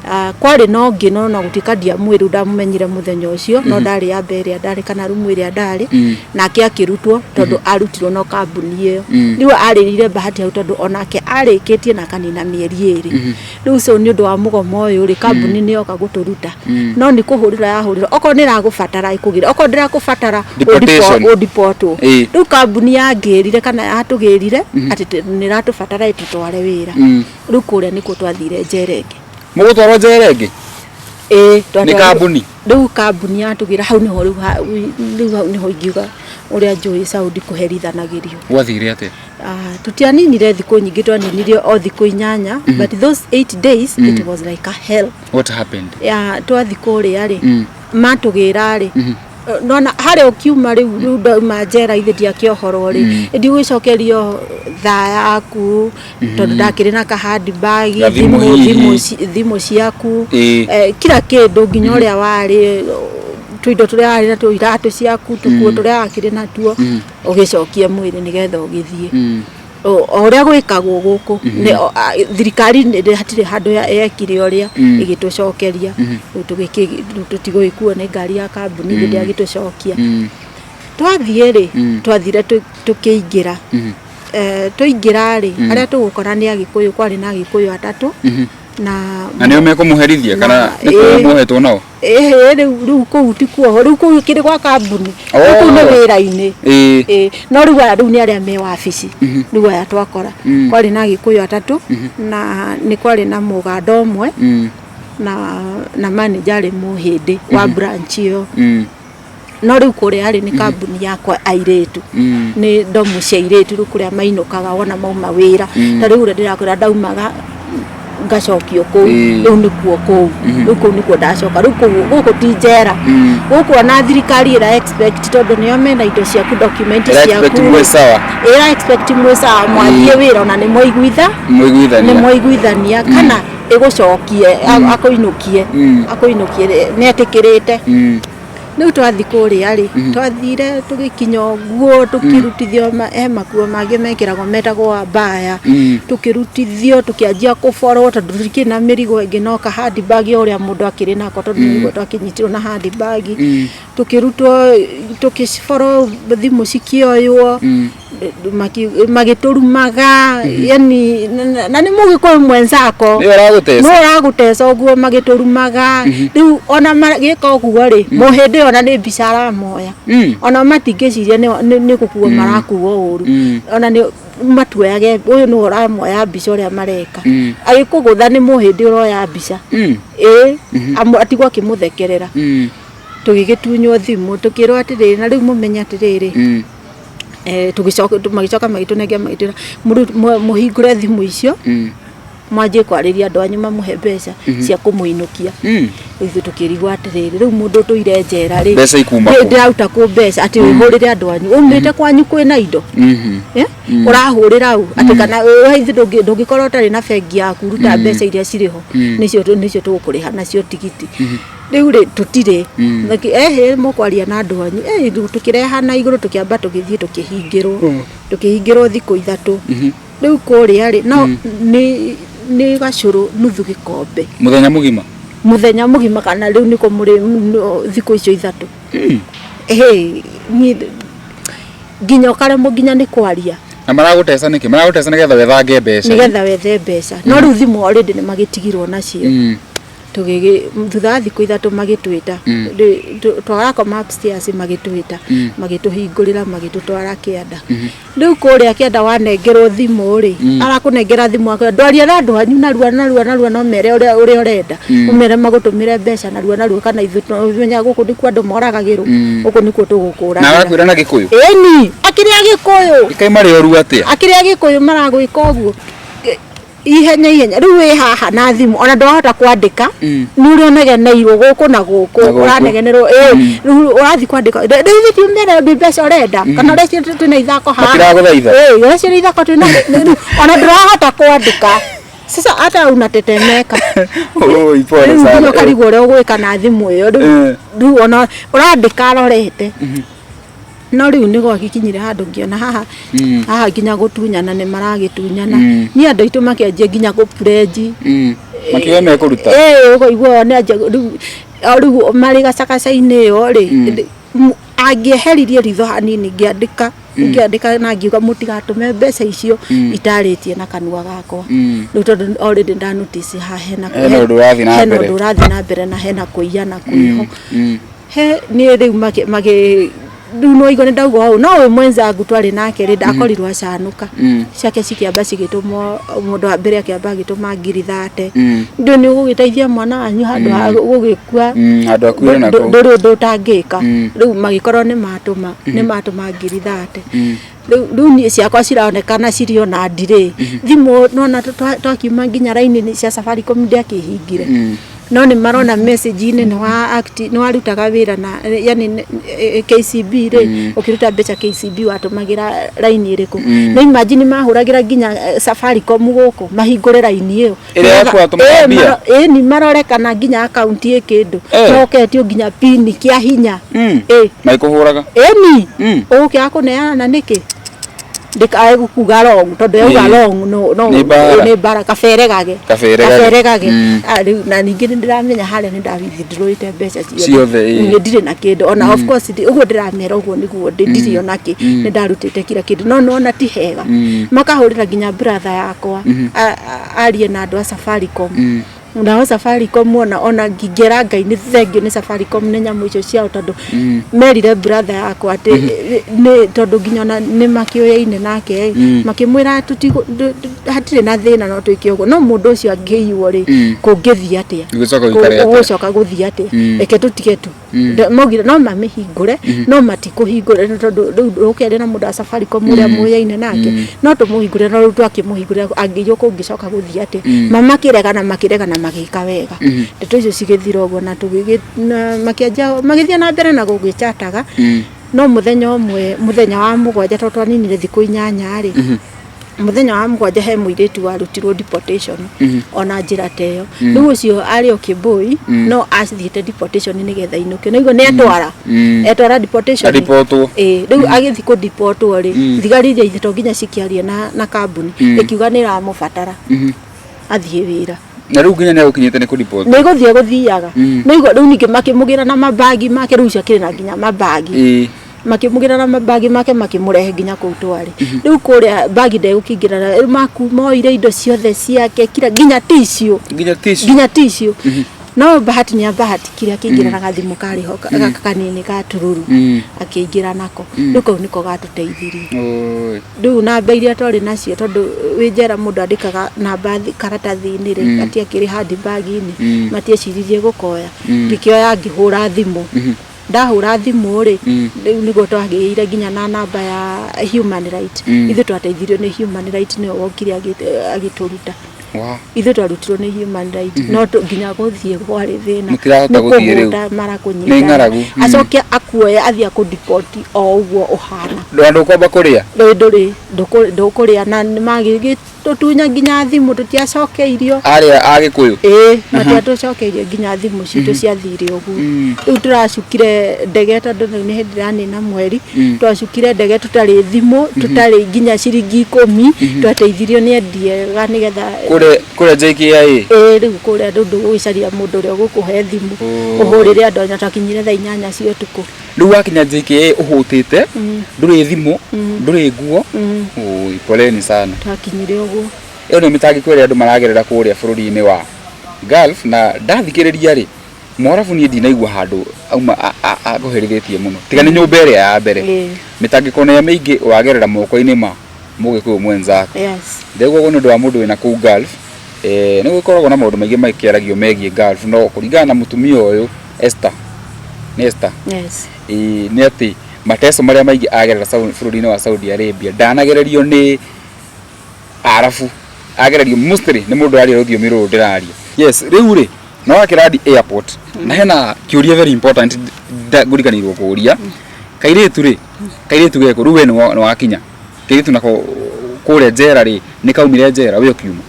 Ah, kwarĩ na ũngĩ, no gũtuĩka ndiamũĩ, rĩu ndamũmenyire mũthenya ũcio, no ndarĩ ya mbere ĩrĩa ndarĩ kana rumu ĩrĩa ndarĩ nake akĩrutwo, tondũ arutirwo no kambuni ĩyo. Rĩu arĩrire bahati hau, tondũ onake arĩkĩtie na akanina mĩeri 2. Rĩu so nĩ ũndũ wa mũgomo ũyũ rĩ, kambuni nĩ yoka gũtũruta, no nĩ kũhũrĩra yahũrĩra, okorwo nĩ ĩragũbatara ĩkũgĩra, okorwo ndĩrakũbatara Deportation. ũdipotwo. Rĩu kambuni yangĩrire kana yatũgĩrire atĩ nĩ ĩratũbatara ĩtũtware wĩra. Rĩu kũrĩa nĩkuo twathire njera ĩngĩ. Mũgũtwarwo njera ĩngĩ? Ĩĩ. Nĩ kambuni? Rĩu kambuni yatũgĩra hau nĩho rĩu rĩu hau nĩho ingiuga ũrĩa njũĩ Saudi kũherithanagĩrio. Gwathire atĩa? Ah, tũtianinire thikũ nyingĩ, twaninire o thikũ 8, but those 8 days it was like a hell. What happened? Ya twathi kũrĩa rĩ, matũgĩra rĩ, nona harĩa ũkiuma rĩu ndauma njera ithe ndiakĩohorwo rĩ, ndigũcokerio thaa yaku, tondũ ndakĩrĩ na kahandi bag. Gathimũ hihi. Thimũ ciaku, kila kĩndũ, nginya ũrĩa warĩ tũindo tũrĩa warĩ natuo, iratũ ciaku, tũkuo tũrĩa wakĩrĩ natuo, ũgĩcokie mwĩrĩ nĩgetha ũgĩthiĩ. O ũrĩa gwĩkagwo gũkũ thirikari hatirĩ handũ yekire ũrĩa ĩgĩtũcokeria. Rĩu rĩu tũtigũgĩkuo nĩ ngari ya kambuni hĩndĩ agĩtũcokia. Twathiĩ rĩ, twathire tũkĩingĩra. Tũingĩra rĩ, arĩa tũgũkora nĩ Agĩkũyũ, kwarĩ na Agĩkũyũ atatũ na Na nĩo mekũmũherithia kana nĩ kuohwo muohetwo nao? Ĩhĩ, rĩu kũu ti kuohwo, rĩu kũu kĩrĩ gwa kambuni. Rĩu kũu nĩ wĩra-inĩ. Ĩĩ, no rĩu aya rĩu nĩ arĩa me wabici. Rĩu aya twakora kwarĩ na Agĩkũyũ atatũ na nĩ kwarĩ na Mũganda ũmwe na manager arĩ Mũhĩndĩ wa branch ĩyo. No rĩu kũrĩa rĩ, nĩ kambuni yakwa airĩtu, nĩ ndomu cia airĩtu, rĩu kũrĩa mainũkaga wona mauma wĩra. Ta rĩu ũrĩa ndĩrakwĩra ndaumaga ngacokio kũu, rĩu nĩkuo kũu, rĩu kũu nĩkuo ndacoka. Rĩu kũu gũkũ ti njera gũkũ, ona thirikari ĩra expect, tondũ nĩo mena indo ciaku, document Ĩra expect ciaku. Mwĩ sawa. Ĩra expect mwĩ sawa, mwathiĩ wĩra ona nĩ mwaiguitha nĩ Mũiguithania. Mwaiguithania kana ĩgũcokie, akũinũkie, akũinũkie nĩ etĩkĩrĩte. Rĩu twathi kũrĩa rĩ, twathire tũgĩkinya ũguo, tũkĩrutithio he makuo mangĩ mekĩragwo metagwo abaya. Tũkĩrutithio, tũkĩanjia kũborwo tondũ tũtikĩrĩ na mĩrigo ĩngĩ no ka handbag o ũrĩa mũndũ akĩrĩ nako, tondũ nĩguo twakĩnyitirwo na handbag. Tũkĩrutwo, tũkĩborwo, thimũ cikĩoywo, magĩtũrumaga, yani na nĩ Mũgĩkũyũ mwenzako. Nĩwe ũragũteca. No ũragũteca ũguo, magĩtũrumaga. Rĩu ona magĩka ũguo rĩ, mũhĩndĩ ona nĩ mbica aramoya. Ona matingĩciria nĩ gũkuo marakuo ũru. Ona nĩ matuoyage, ũyũ nĩwe ũramoya mbica ũrĩa mareka. Agĩkũgũtha nĩ Mũhĩndĩ ũroya mbica. Ĩĩ, atigwo akĩmũthekerera. Tũgĩgĩtunywo thimũ, tũkĩrwo atĩrĩrĩ, na rĩu mũmenye atĩrĩrĩ, tũgĩcoka, magĩcoka magĩtũnengera, magĩtwĩra mũhingũre thimũ icio, mwanjie kwarĩria andũ anyu mamũhe mbeca cia kũmũinũkia. Ithuĩ tũkĩrigwo atĩrĩrĩ, rĩu mũndũ ũtũire njera rĩ, Mbeca ikuma kũ? Ndĩraruta kũ mbeca atĩ ũhũrĩre andũ anyu umĩte kwanyu kwĩna indo? Eh? Ũrahũrĩra u atĩ kana ithuĩ ndũngĩkorwo ũtarĩ na bengi yaku, ruta mbeca iria cirĩ ho, nĩcio tũgũkũrĩha nacio tigiti. Rĩu rĩ, tũtirĩ. Ehĩ, mũkwaria na andũ anyu. Rĩu tũkĩrehana igũrũ, tũkĩamba tũgĩthiĩ tũkĩhingĩrwo thikũ 3. Rĩu kũrĩa rĩ, no nĩ gacũrũ nuthu gĩkombe. Mũthenya mũgima? Mũthenya mũgima, kana rĩu nĩko mũrĩ thikũ icio 3. Ĩhĩ, niĩ nginya ũkaremwo nginya nĩ kwaria. Na maragũteca nĩkĩ? Maragũteca nĩgetha wethange mbeca. Nĩgetha wethe mbeca, no rĩu thimũ already nĩ magĩtigirwo nacio. Tũgĩgĩ thutha wa thikũ 3 magĩtwĩta. Twarakoma upstairs, magĩtwĩta, magĩtũhingũrĩra, magĩtũtwara kĩanda. Rĩu kũrĩa kĩanda wanengerwo thimũ rĩ, arakũnengera thimũ akwĩra ndwaria na andũ anyu narua narua narua, no mere ũrĩa ũrenda, ũmere magũtũmĩre mbeca narua narua, kana ithuĩ menya gũkũ nĩkuo andũ moragagĩrwo, gũkũ nĩkuo Na tũgũkũragĩra. Arakwĩra na Gĩkũyũ? Ĩni, akĩrĩ Agĩkũyũ. Ĩkai marĩ oru atĩa? Akĩrĩ Agĩkũyũ maragwĩka ũguo ihenya ihenya. Rĩu wĩ haha na thimũ, ona ndwahota kwandĩka, nĩ ũrĩa ũnegeneirwo gũkũ na gũkũ. Na gũkũ. Ũranegenerwo ĩ, rĩu ũrathiĩ kwandĩka, rĩu ithuĩ tiumere nĩ mbeca ũrenda, kana ũreciria twĩna ithako haha? Matiragũthaitha? Ĩ, ũreciria ithako twĩna rĩu ona ndũrahota kwandĩka, sasa hata unatetemeka. Oi, pole Rĩu sana. nginya ũkarigwo ũrĩa ũgwĩka na thimũ ĩyo rĩu. Rĩu ona ũrandĩka arorete, no rĩu nĩ gwagĩkinyire handũ ngĩona haha haha nginya gũtunyana nĩ maragĩtunyana. Niĩ andũ aitũ makĩanjia nginya gũpurenji. Makiuga mekũruta. Ĩĩ, ũkaigua nĩ anjia rĩu o rĩu marĩ gacagaca-inĩ ĩyo rĩ, angĩeheririe ritho hanini, ngĩandĩka na ngiuga mũtigatũme mbeca icio itarĩtie na kanua gakwa. Rĩu tondũ already nda notice haha hena Hena ũndũ ũrathiĩ na hena mbere. Ũndũ ũrathiĩ na mbere na hena kũiyana kwĩho. He niĩ rĩu magĩ rĩu no igua nĩ ndauga ũũ, no ũyũ mwenzangu twarĩ nake rĩ, ndakorirwo acanũka. Ciake cikĩamba cigĩtũmwo, mũndũ wa mbere akĩamba agĩtũma 30,000. Ndũ nĩ ũgũgĩteithia mwana wanyu handũ ha gũgĩkua. Handũ akuire na kũu. Ndũrĩ ũndũ ũtangĩka. Rĩu magĩkorwo nĩ matũma 30,000. Rĩu niĩ ciakwa cironekana cirĩ ona ndirĩ thimũ, nona twakiuma nginya raini cia Safaricom ndiakĩhingire, no nĩ marona message-inĩ nĩ wa nĩ warutaga wĩra na yani KCB rĩ, ũkĩruta mbeca KCB watũmagĩra raini ĩrĩkũ? No imagine mahũragĩra nginya Safaricom gũkũ mahingũre raini ĩyo. Ĩrĩa yaku watũmaga mbia? Ĩĩ, ni marore kana nginya akaunti ĩ kĩndũ. No ketio nginya pin kĩa hinya. Ĩĩ. Maikũhũraga? Ĩni. Ũgũkĩaga kũneana na nĩkĩ? Ndikae kuga wrong, tondu yauga wrong no Nĩ mbara. Nĩ mbara, kaberegage. Kaberegage. Kaberegage. Ah, rĩu na ningĩ nĩ ndĩramenya harĩa nĩ ndawithdrawĩte mbeca ciothe. Ciothe, ĩĩ. Nĩ ndirĩ na kĩndũ ona. Of course, ũguo ndĩramera ũguo nĩguo ndĩ ndirĩ ona kĩ, nĩ ndarutĩte kila kĩndũ, no nona ti hega. Makahũrĩra nginya brother yakwa arie na andũ a Safaricom. Nao Safaricom ona ngingĩra Ngai nĩ thengio nĩ Safaricom nĩ nyamũ icio ciao, tondũ merire brother yakwa atĩ nĩ tondũ nginya ona nĩ makĩũyaine nake ĩ, makĩmwĩra hatirĩ na thĩna, no twĩke ũguo, no mũndũ ũcio angĩiywo rĩ, kũngĩthiĩ atĩa? Gũcoka gũikare atĩa? Gũgũcoka gũthiĩ atĩa? Reke tũtige tu. Maugire no mamĩhingũre, no matikũhingũre nĩ tondũ rĩu ũkĩaria na mũndũ wa Safaricom ũrĩa mũyaine nake, no tũmũhingũre, no rĩu twakĩmũhingũrĩra angĩiywo kũngĩcoka gũthiĩ atĩa? Ma makĩregana magĩka wega. Ndeto icio cigĩthira ũguo na na makĩanjia magĩthiĩ na mbere na gũgĩchataga. No mũthenya ũmwe, mũthenya wa mũgwanja, tondũ twaninire thikũ 8 rĩ, mũthenya wa mũgwanja he mũirĩtu warutirwo deportation ona njĩra ta ĩyo. Rĩu ũcio arĩ o Kĩboi, no athiĩte deportation nĩgetha inũkio naigua nĩ etwara etwara deportation. Aripotwo. Ĩĩ, rĩu agĩthiĩ kũdipotwo rĩ, thigari iria ithe to nginya cikĩarie na kambuni ĩkiuga nĩ ĩramũbatara athiĩ wĩra. Na rĩu nginya nĩ agũkinyĩte nĩ kũripotwo. Nĩ gũthiĩ gũthiaga nĩigua rĩu ningĩ makĩmũgĩra na mabagi make. Rĩu ũcio akĩrĩ na nginya mabagi. Makĩmũgĩra na mabagi make, makĩmũrehe nginya kũu twarĩ. Rĩu kũrĩa bagi ndegũkĩingĩra rĩu maku moire indo ciothe ciake kila, nginya tissue. Nginya tissue. Nginya tissue. No bahati nĩ bahati kĩrĩa akĩingĩra na gathimũ karĩ ho gaka kanini ka tururu. Akĩingĩra nako. Rĩu kau nĩko gatũteithirie. Oi. Rĩu namba iria twarĩ nacio, tondũ wĩ njera mũndũ andĩkaga namba karatathi-inĩ rĩ, gatiakĩrĩ handbag-inĩ. Matieciririe gũkoya. Ngĩkĩoya, ngĩhũra thimũ. Ndahũra thimũ rĩ, rĩu nĩguo twagĩire nginya na namba ya human right. Ithuĩ twateithirio nĩ human right, nĩwe wokire agĩtũruta. Ithuĩ twarutirwo nĩ human right, no nginya gũthiĩ kwarĩ thĩna. Mũtirahota Nĩ gũthiĩ rĩu. kũhũta marakũnyita. Nĩ ng'aragu. Acoke akuoye athiĩ akũdipoti o ũguo ũhana. Na ndũkwamba kũrĩa. Rĩu ndũrĩ ndũkũrĩa na magĩgĩtũtunya nginya thimũ, tũtiacokeirio. Arĩa a Gĩkũyũ. Ĩĩ, matiatũcokeirie nginya thimũ citũ, ciathire ũguo. Rĩu tũracukire ndege, tondũ rĩu nĩ hĩndĩ ĩranina mweri. Twacukire ndege tũtarĩ thimũ, tũtarĩ nginya ciringi 10. Twateithirio nĩ endiega nĩgetha Kũrĩa JKIA. Ĩĩ, rĩu kũrĩa rĩu ndũgũgĩcaria mũndũ ũrĩa ũgũkũhe thimũ ũhũrĩre andũ anya. Twakinyire thaa 8 cia ũtukũ. Rĩu wakinya JKIA ũhũtĩte, ndũrĩ thimũ, ndũrĩ nguo. Oi, poleni sana. Twakinyire ũguo. Ĩyo nĩ mĩtangĩko ĩrĩa andũ maragerera kũrĩa bũrũri-inĩ wa Gulf. Na ndathikĩrĩria rĩ, Mwarabu niĩ ndinaigua handũ auma akũherithĩtie mũno tiga nĩ nyũmba ĩrĩa ya mbere. Mĩtangĩko nĩ mĩingĩ wagerera moko-inĩ ma mũgĩkũyũ mwenzako. Ndĩraigua ũguo nĩ ũndũ wa mũndũ wĩna kũu Gulf. Nĩ gũgĩkoragwo na maũndũ maingĩ makĩaragio megiĩ Gulf, no kũringana na mũtumia ũyũ Esther, nĩ Esther? Yes. Ĩĩ, nĩ atĩ mateso marĩa maingĩ agerera bũrũri-inĩ wa Saudi Arabia ndanagererio nĩ Arabu, agererio mostly nĩ mũndũ aria rũthiomi rũrũ ndĩraria. Yes, rĩu rĩ no wakĩrandi airport na hena kĩũria very important ngũriganĩirwo kũũria. Kairĩtu rĩ, kairĩtu geko rĩu we nĩ wakinya kairĩtu nako kũrĩa njera rĩ, nĩ kaumire njera we ũkiuma?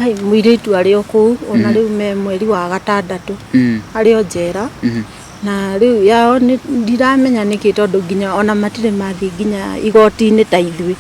Ai, mũirĩtu arĩ o kũu ona rĩu, me mweri wa gatandatũ arĩ o njera. Na rĩu yao nĩ ndiramenya nĩkĩ, tondũ nginya ona matirĩ mathiĩ nginya igoti-inĩ ta ithuĩ.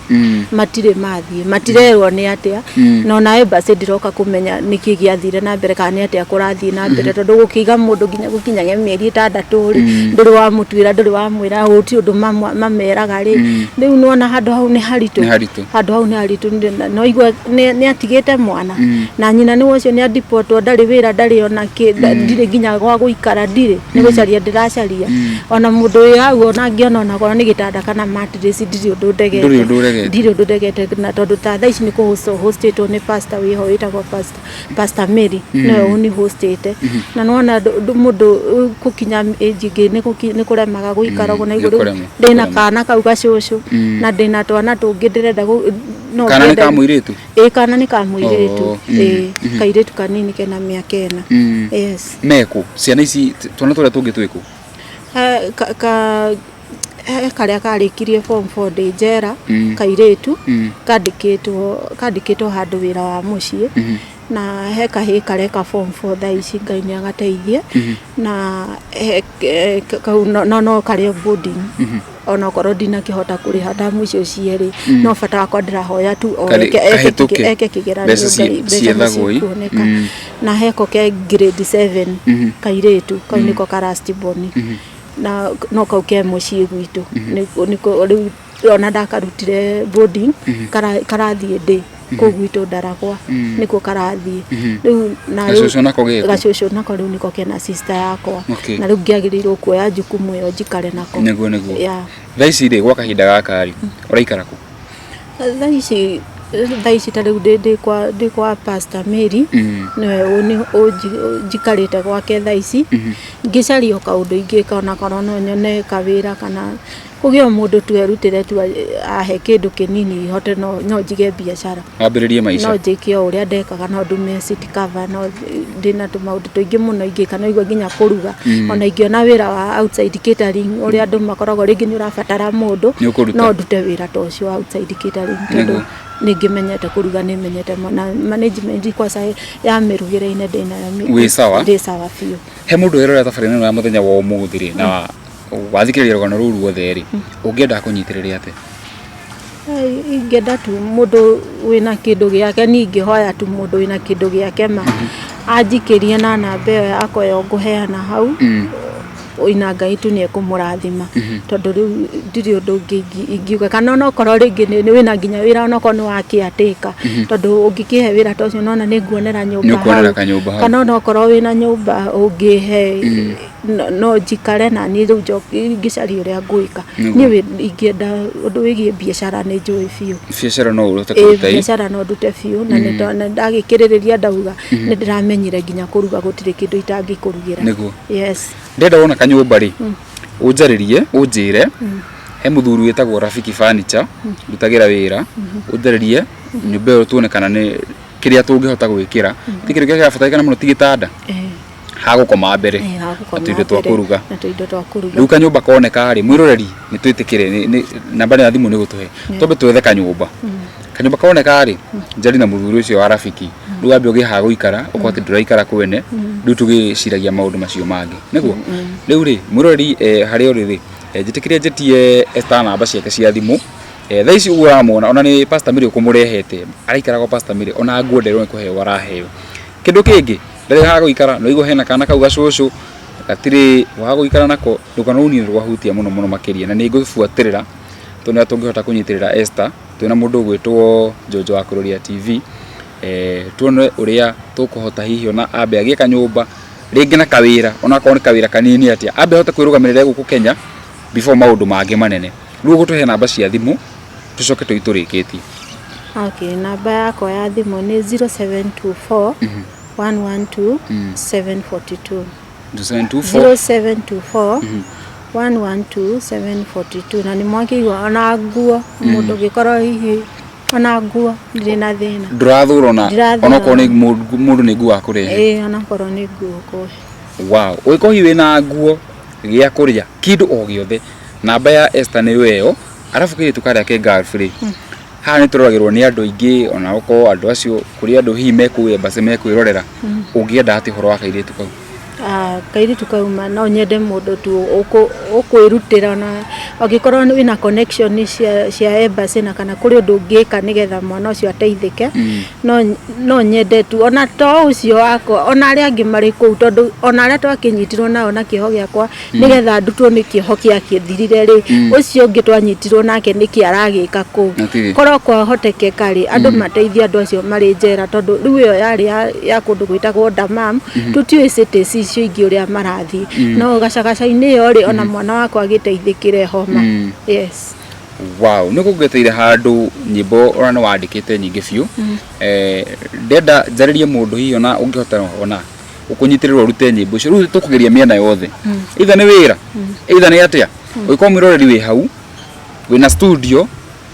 Matirĩ mathiĩ, matirerwo nĩ atĩa. Na ona embassy ndiroka kũmenya nĩkĩ gĩathire na mbere kana nĩ atĩa kũrathiĩ na mbere, tondũ gũkĩiga mũndũ nginya gũkinyage mĩeri 6 rĩ, ndũrĩ wamũtuĩra, ndũrĩ wamwĩra, gũtirĩ ũndũ mameraga rĩ. Rĩu nĩwona handũ hau nĩ haritũ. Nĩ haritũ. Handũ hau nĩ haritũ. No igua nĩ atigĩte mwana na nyina nĩwe ũcio nĩ adipotwo, ndarĩ wĩra, ndarĩ ona kĩ, ndirĩ nginya gwa gũikara, ndirĩ, nĩ gũcaria ndĩracaria. Ona mũndũ wĩ hau ona angĩona onakorwo nĩ gĩtanda kana mattress, ndirĩ ũndũ ndegete. Ndũrĩ ũndũ ũregete. Ndirĩ ũndũ ndegete, na tondũ ta thaa ici nĩ kũ hostĩtwo nĩ pastor wĩho wĩtagwo pastor Mary, nĩwe ũni hostĩte. Na nĩwona mũndũ gũkinya age ĩngĩ nĩ kũremaga gũikara ũguo na Nĩ igũrũ. kũrema, Ndĩna kũrema. kana kau gacũcũ na ndĩna twana tũngĩ ndĩrenda no Kana nĩ ngĩende- ka mũirĩtu? Ĩĩ, kana nĩ ka mũirĩtu. Oh, Ĩĩ, kairĩtu kanini kena mĩaka 4. Yes. Mekũ ciana ici, twana tũrĩa tũngĩ twĩkũ? He he karĩa karĩkirie form 4 ndĩ njera. Kairĩtu kandĩkĩtwo handũ wĩra wa mũciĩ. Na he kahĩĩ kareka form 4 thaa ici, Ngai nĩ agateithie. Na he kau no karĩ o boarding, onokorwo ndinakĩhota kũrĩha tamu icio cierĩ, no bata wakwa ndĩrahoya tu o eke Kahĩtũke. Eke kĩgeranio. Mbeca Ngai, mbeca nĩ ciethagwo ĩ. cikuoneka. Na heko ke grade 7, kairĩtu kau nĩko ka last born, na no kau ke mũciĩ gwitũ. Nĩko rĩu ona ndakarutire boarding, karathiĩ ndĩ kũu gwitũ Ndaragwa, nĩkuo karathiĩ rĩu na rĩu. Gacũcũ nako gĩkũ? Gacũcũ nako rĩu nĩko kena sister yakwa. Na rĩu ngĩagĩrĩirwo kuoya jukumu ĩyo njikare nako. Nĩguo. Yeah. Thaa ici rĩ, gwa kahinda gaka rĩ, ũraikara kũ? Thaa ici ta rĩu ndĩ kwa Pastor Mary. Nĩwe njikarĩte gwake thaa ici, ngĩcaria o kaũndũ ingĩka, ona korwo no nyone kawĩra kana kũgĩe o mũndũ tu erutĩre tu ahe kĩndũ kĩnini hote no njige biacara. Wambĩrĩrie maica. No njĩke o ũrĩa ndekaga, no ndume seat cover, no ndĩna tũmaũndũ tũingĩ mũno ingĩka, no igua nginya kũruga. Ona ingĩona wĩra wa outside catering, ũrĩa andũ makoragwo rĩngĩ nĩ ũrabatara mũndũ, Nĩ ũkũruta. no ndute wĩra ta ũcio wa outside catering, tondũ nĩ ngĩmenyete kũruga, nĩ menyete na management kwanza ya mĩrugĩre-inĩ ndĩnayo. Wĩ sawa? Ndĩ sawa biũ. He mũndũ werorera tabarĩra ĩno ya mũthenya wa ũmũthĩ rĩ, na wathikĩrĩria rũgano rũu ruothe rĩ, ũngĩenda kũnyitĩrĩre atĩa? Ingĩenda tu mũndũ wĩna kĩndũ gĩake, niĩ ingĩhoya tu mũndũ wĩna kĩndũ gĩake ma anjikĩrie na namba ĩyo yakwa ĩyo ngũheana hau, ina Ngai tu nĩ ekũmũrathima, tondũ rĩu ndirĩ ũndũ ũngĩ ingiuga. Kana onokorwo rĩngĩ nĩ wĩna nginya wĩra, onokorwo nĩ wa caretaker, tondũ ũngĩkĩhe wĩra ta ũcio nona nĩ nguonera nyũmba. Nĩ ũkuonera Hau. Kanyũmba hau. Kana onokorwo wĩna nyũmba ũngĩhe, no njikare na niĩ rĩu ngĩcaria ũrĩa ngwĩka. Niĩ ingĩenda ũndũ wĩgiĩ biacara, nĩ njũĩ biũ. Biacara no ũhote Ĩ. kũruta ĩ? Biacara no ndute biũ, na nĩ ndagĩkĩrĩrĩria ndauga nĩ ndĩramenyire nginya kũruga, gũtirĩ kĩndũ itangĩkũrugĩra. Yes. Ndĩrenda wona kanyũmba rĩ, ũnjarĩrie, ũnjĩre he mũthuri wĩtagwo Rafiki Furniture ndutagĩra wĩra, ũnjarĩrie nyũmba ĩyo tuone kana nĩ kĩrĩa tũngĩhota gwĩkĩra. Ti kĩndũ kĩrĩa kĩrabatarĩkana mũno, ti gĩtanda, hagũkoma mbere, hagũkoma na tũindo twa mbere, kũruga. Na tũindo twa kũruga. Rĩu kanyũmba koneka rĩ, mwĩroreri, nĩ twĩtĩkĩre namba ya thimũ nĩ gũtũhe, twambe twethe kanyũmba. Kanyũmba koneka rĩ, njari na mũthuri ũcio wa Rafiki, rĩu wambe ũgĩe ha gũikara, ũkorwo atĩ ndũraikara kwene, rĩu tũgĩciragia maũndũ macio mangĩ nĩguo. Rĩu rĩ, mwĩroreri, harĩa ũrĩ rĩ, njĩtĩkĩrie njĩtie Esther namba ciake cia thimũ. Thaa ici ũguo ũramwona, ona nĩ Pastor Mary ũkũmũrehete, araikara gwa Pastor Mary, ona nguo nderwo nĩ kũheo araheo. Kĩndũ kĩngĩ, ndarĩ ha gũikara, no igua hena kana kau gacũcũ gatirĩ wa gũikara nako. Rũgano rũu niĩ rwahutia mũno mũno makĩria, na nĩ ngũbuatĩrĩra tuone ũrĩa tũngĩhota kũnyitĩrĩra Esther twĩna mũndũ ũgwĩtwo Njonjo wa Kũrũria TV, tuone ũrĩa tũkũhota hihi ona ambe agĩe kanyũmba rĩngĩ na kawĩra, onakorwo nĩ kawĩra kanini atĩa, ambe ahote kwĩrũgamĩrĩra gũkũ Kenya before maũndũ mangĩ manene. Rĩu ũgũtũhe namba cia thimũ, tũcoke tũi tũrĩkĩtie. Okay, namba yakwa ya thimũ nĩ 0724 112 742. 0724. 0724 112 742. Na nĩ mwakĩigua, ona nguo, mũndũ ũngĩkorwo hihi ona nguo, ndirĩ na thĩna. Ndũrathũra ona? Ndirathũra. Onakorwo nĩ mũndũ nĩ nguo akũrehe? Ĩĩ, onakorwo nĩ nguo kũhe. Wow, ũngĩkorwo hihi wĩna nguo, gĩa kũrĩa, kĩndũ o gĩothe, namba ya Esther nĩyo ĩyo. Arabu kairĩtu karĩa ke Gulf rĩ, haha nĩ tũroragĩrwo nĩ andũ aingĩ, ona okorwo andũ acio kũrĩ andũ hihi mekũu embassy mekwĩrorera, ũngĩenda atĩ ũhoro wa kairĩtu kau? Ah, kairĩtu kau ma no nyende mũndũ tu ũkwĩrutĩra, ona angĩkorwo wĩna connection cia embassy na kana kũrĩ ũndũ ũngĩka nĩgetha mwana ũcio ateithĩke. No nyende tu ona to ũcio wakwa, ona arĩa angĩ marĩ kũu, tondũ ona arĩa twakĩnyitirwo nao na kĩoho gĩakwa nĩgetha ndutwo nĩ kĩoho gĩakĩthirire rĩ, ũcio ũngĩ twanyitirwo nake nĩkĩ aragĩka kũu? Gũtirĩ. Korwo kwahotekeka rĩ, andũ mateithie andũ acio marĩ njera, tondũ rĩu ĩyo yarĩ ya kũndũ gwĩtagwo Damam, tũtiũĩ cities icio ingĩ ũrĩa marathiĩ, no gacagaca-inĩ ĩyo rĩ, ona mwana wakwa agĩteithĩkĩre homa. Yes. Wow, nĩ kũngeteire handũ nyĩmbo ona nĩ wandĩkĩte nyingĩ biũ. Ndenda njarĩrie mũndũ hihi ona ũngĩhota ona ũkũnyitĩrĩra ũrute nyĩmbo icio. Rĩu tũkũgeria mĩena yothe, either nĩ wĩra, either nĩ atĩa. Ũngĩkorwo mwĩroreri wĩ hau wĩna studio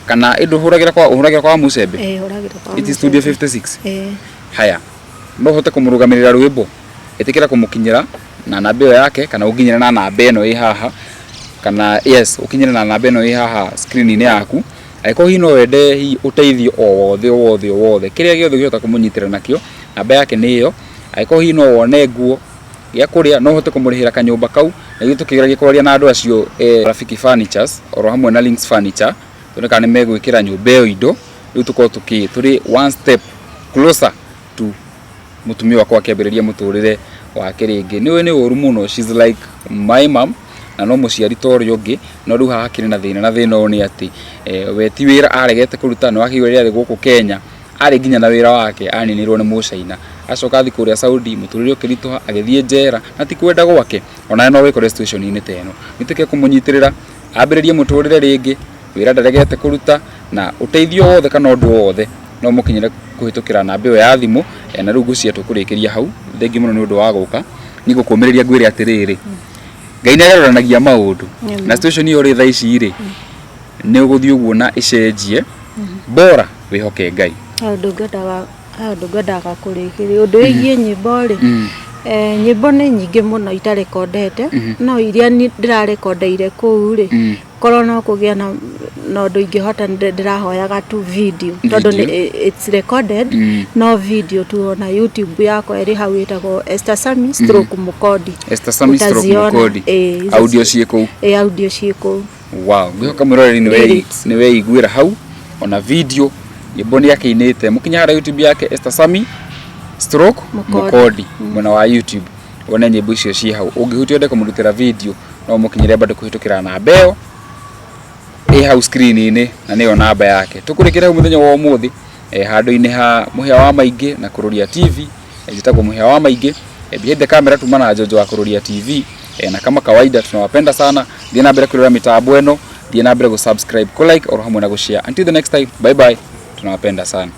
kana ĩndũ ũhũragĩra kwa Mucembe? Ĩĩ, hũragĩra kwa Iti studio Mũcembe. 56? Ĩĩ. Haya, no ũhote kũmũrũgamĩrĩra rwĩmbo, ĩtĩkĩra kũmũkinyĩra na namba ĩyo yake, kana ũnginyĩre na namba ĩno ĩ haha, kana yes, ũkinyĩre na namba ĩno ĩ haha screen-inĩ yaku. Angĩkorwo hihi no wende hihi ũteithio o wothe o wothe o wothe, kĩrĩa gĩothe ũngĩhota kũmũnyitĩra nakĩo, Namba yake nĩ ĩyo. Angĩkorwo hihi no wone nguo, gĩa kũrĩa, no ũhote kũmũrĩhĩra kanyũmba kau, na ithuĩ tũkĩgeragia kwaria na andũ acio Rafiki Furnitures oro hamwe na Links Furniture, tuone kana nĩ megwĩkĩra nyũmba ĩyo indo, rĩu tũkorwo tũkĩ tũrĩ one step closer to mũtumia wakwa akĩambĩrĩria mũtũrĩre wake rĩngĩ. Nĩ ũĩ nĩ ũru mũno, she's like my mom, na no mũciari ta ũrĩa ũngĩ, no rĩu haha hakĩrĩ na thĩna, na thĩna ũyũ nĩ atĩ we ti wĩra aregete kũruta, nĩ wakĩigua rĩrĩa arĩ gũkũ Kenya, arĩ nginya na wĩra wake aninirwo nĩ mũcaina, acoka athiĩ kũrĩa Saudi mũtũrĩre ũkĩritũha agĩthiĩ njera na ti kwenda gwake, onawe no wĩkore situation -inĩ ta ĩno. Nĩtũke kũmũnyitĩrĩra ambĩrĩrie mũtũrĩre rĩngĩ, wĩra ndaregete kũruta na ũteithio wothe kana ũndũ o wothe no ũmũkinyĩre kũhĩtũkĩra namba ĩyo ya thimũ, na rĩu ngwĩciria tũkũrĩkĩria hau. Thengiũ mũno nĩ ũndũ wa gũka, niĩ ngũkũmĩrĩria ngwĩre atĩrĩrĩ, Ngai nĩ agarũranagia maũndũ na situation ĩyo ũrĩ thaa ici rĩ, nĩ ũgũthiĩ ũguo na ĩcenjie, bora wĩhoke Ngai. He ũndũ ngwendaga he ũndũ ngwendaga kũrĩkĩria ũndũ wĩgiĩ nyĩmbo rĩ, nyĩmbo nĩ nyingĩ mũno itarekondete, no iria ndĩrarekondeire kũu rĩ, korwo no kũgĩa na na ũndũ ingĩhota ndĩrahoyaga tu video tondũ it's recorded, no video tu ona YouTube yakwa ĩrĩ hau ĩtagwo Esther Sami stroke Mũkondi. Esther Sami stroke Utaziona, Mũkondi. Ĩĩ, Audio ciĩ kũu? Ĩĩ, audio ciĩ kũu. Wow, ngwĩhoka mwĩroreri Lyrics. nĩ weiguĩra hau ona video nyĩmbo nĩ akĩinĩte. Mũkinye harĩa YouTube yake Esther Sami stroke Mũkondi. Mũkondi mwena wa YouTube wone nyĩmbo icio ciĩ hau. Ũngĩhutia wende kũmũrutĩra video no ũmũkinyĩre bado kũhĩtũkĩra namba ĩyo ĩ hau screen-inĩ na nĩyo namba yake. Tũkũrĩkĩra hau mũthenya wa ũmũthĩ handũ-inĩ ha Mũhĩa wa Maingĩ na Kũrũria TV. Njĩtagwo Mũhĩa wa Maingĩ. Behind the camera tuma na Njonjo wa Kũrũria TV. Na kama kawaida tunawapenda sana. Thiĩ na mbere kwĩrora mĩtambo ĩno, thiĩ na mbere gũ subscribe, kũ like oro hamwe na gũ share. Until the next time, bye bye. Tunawapenda sana.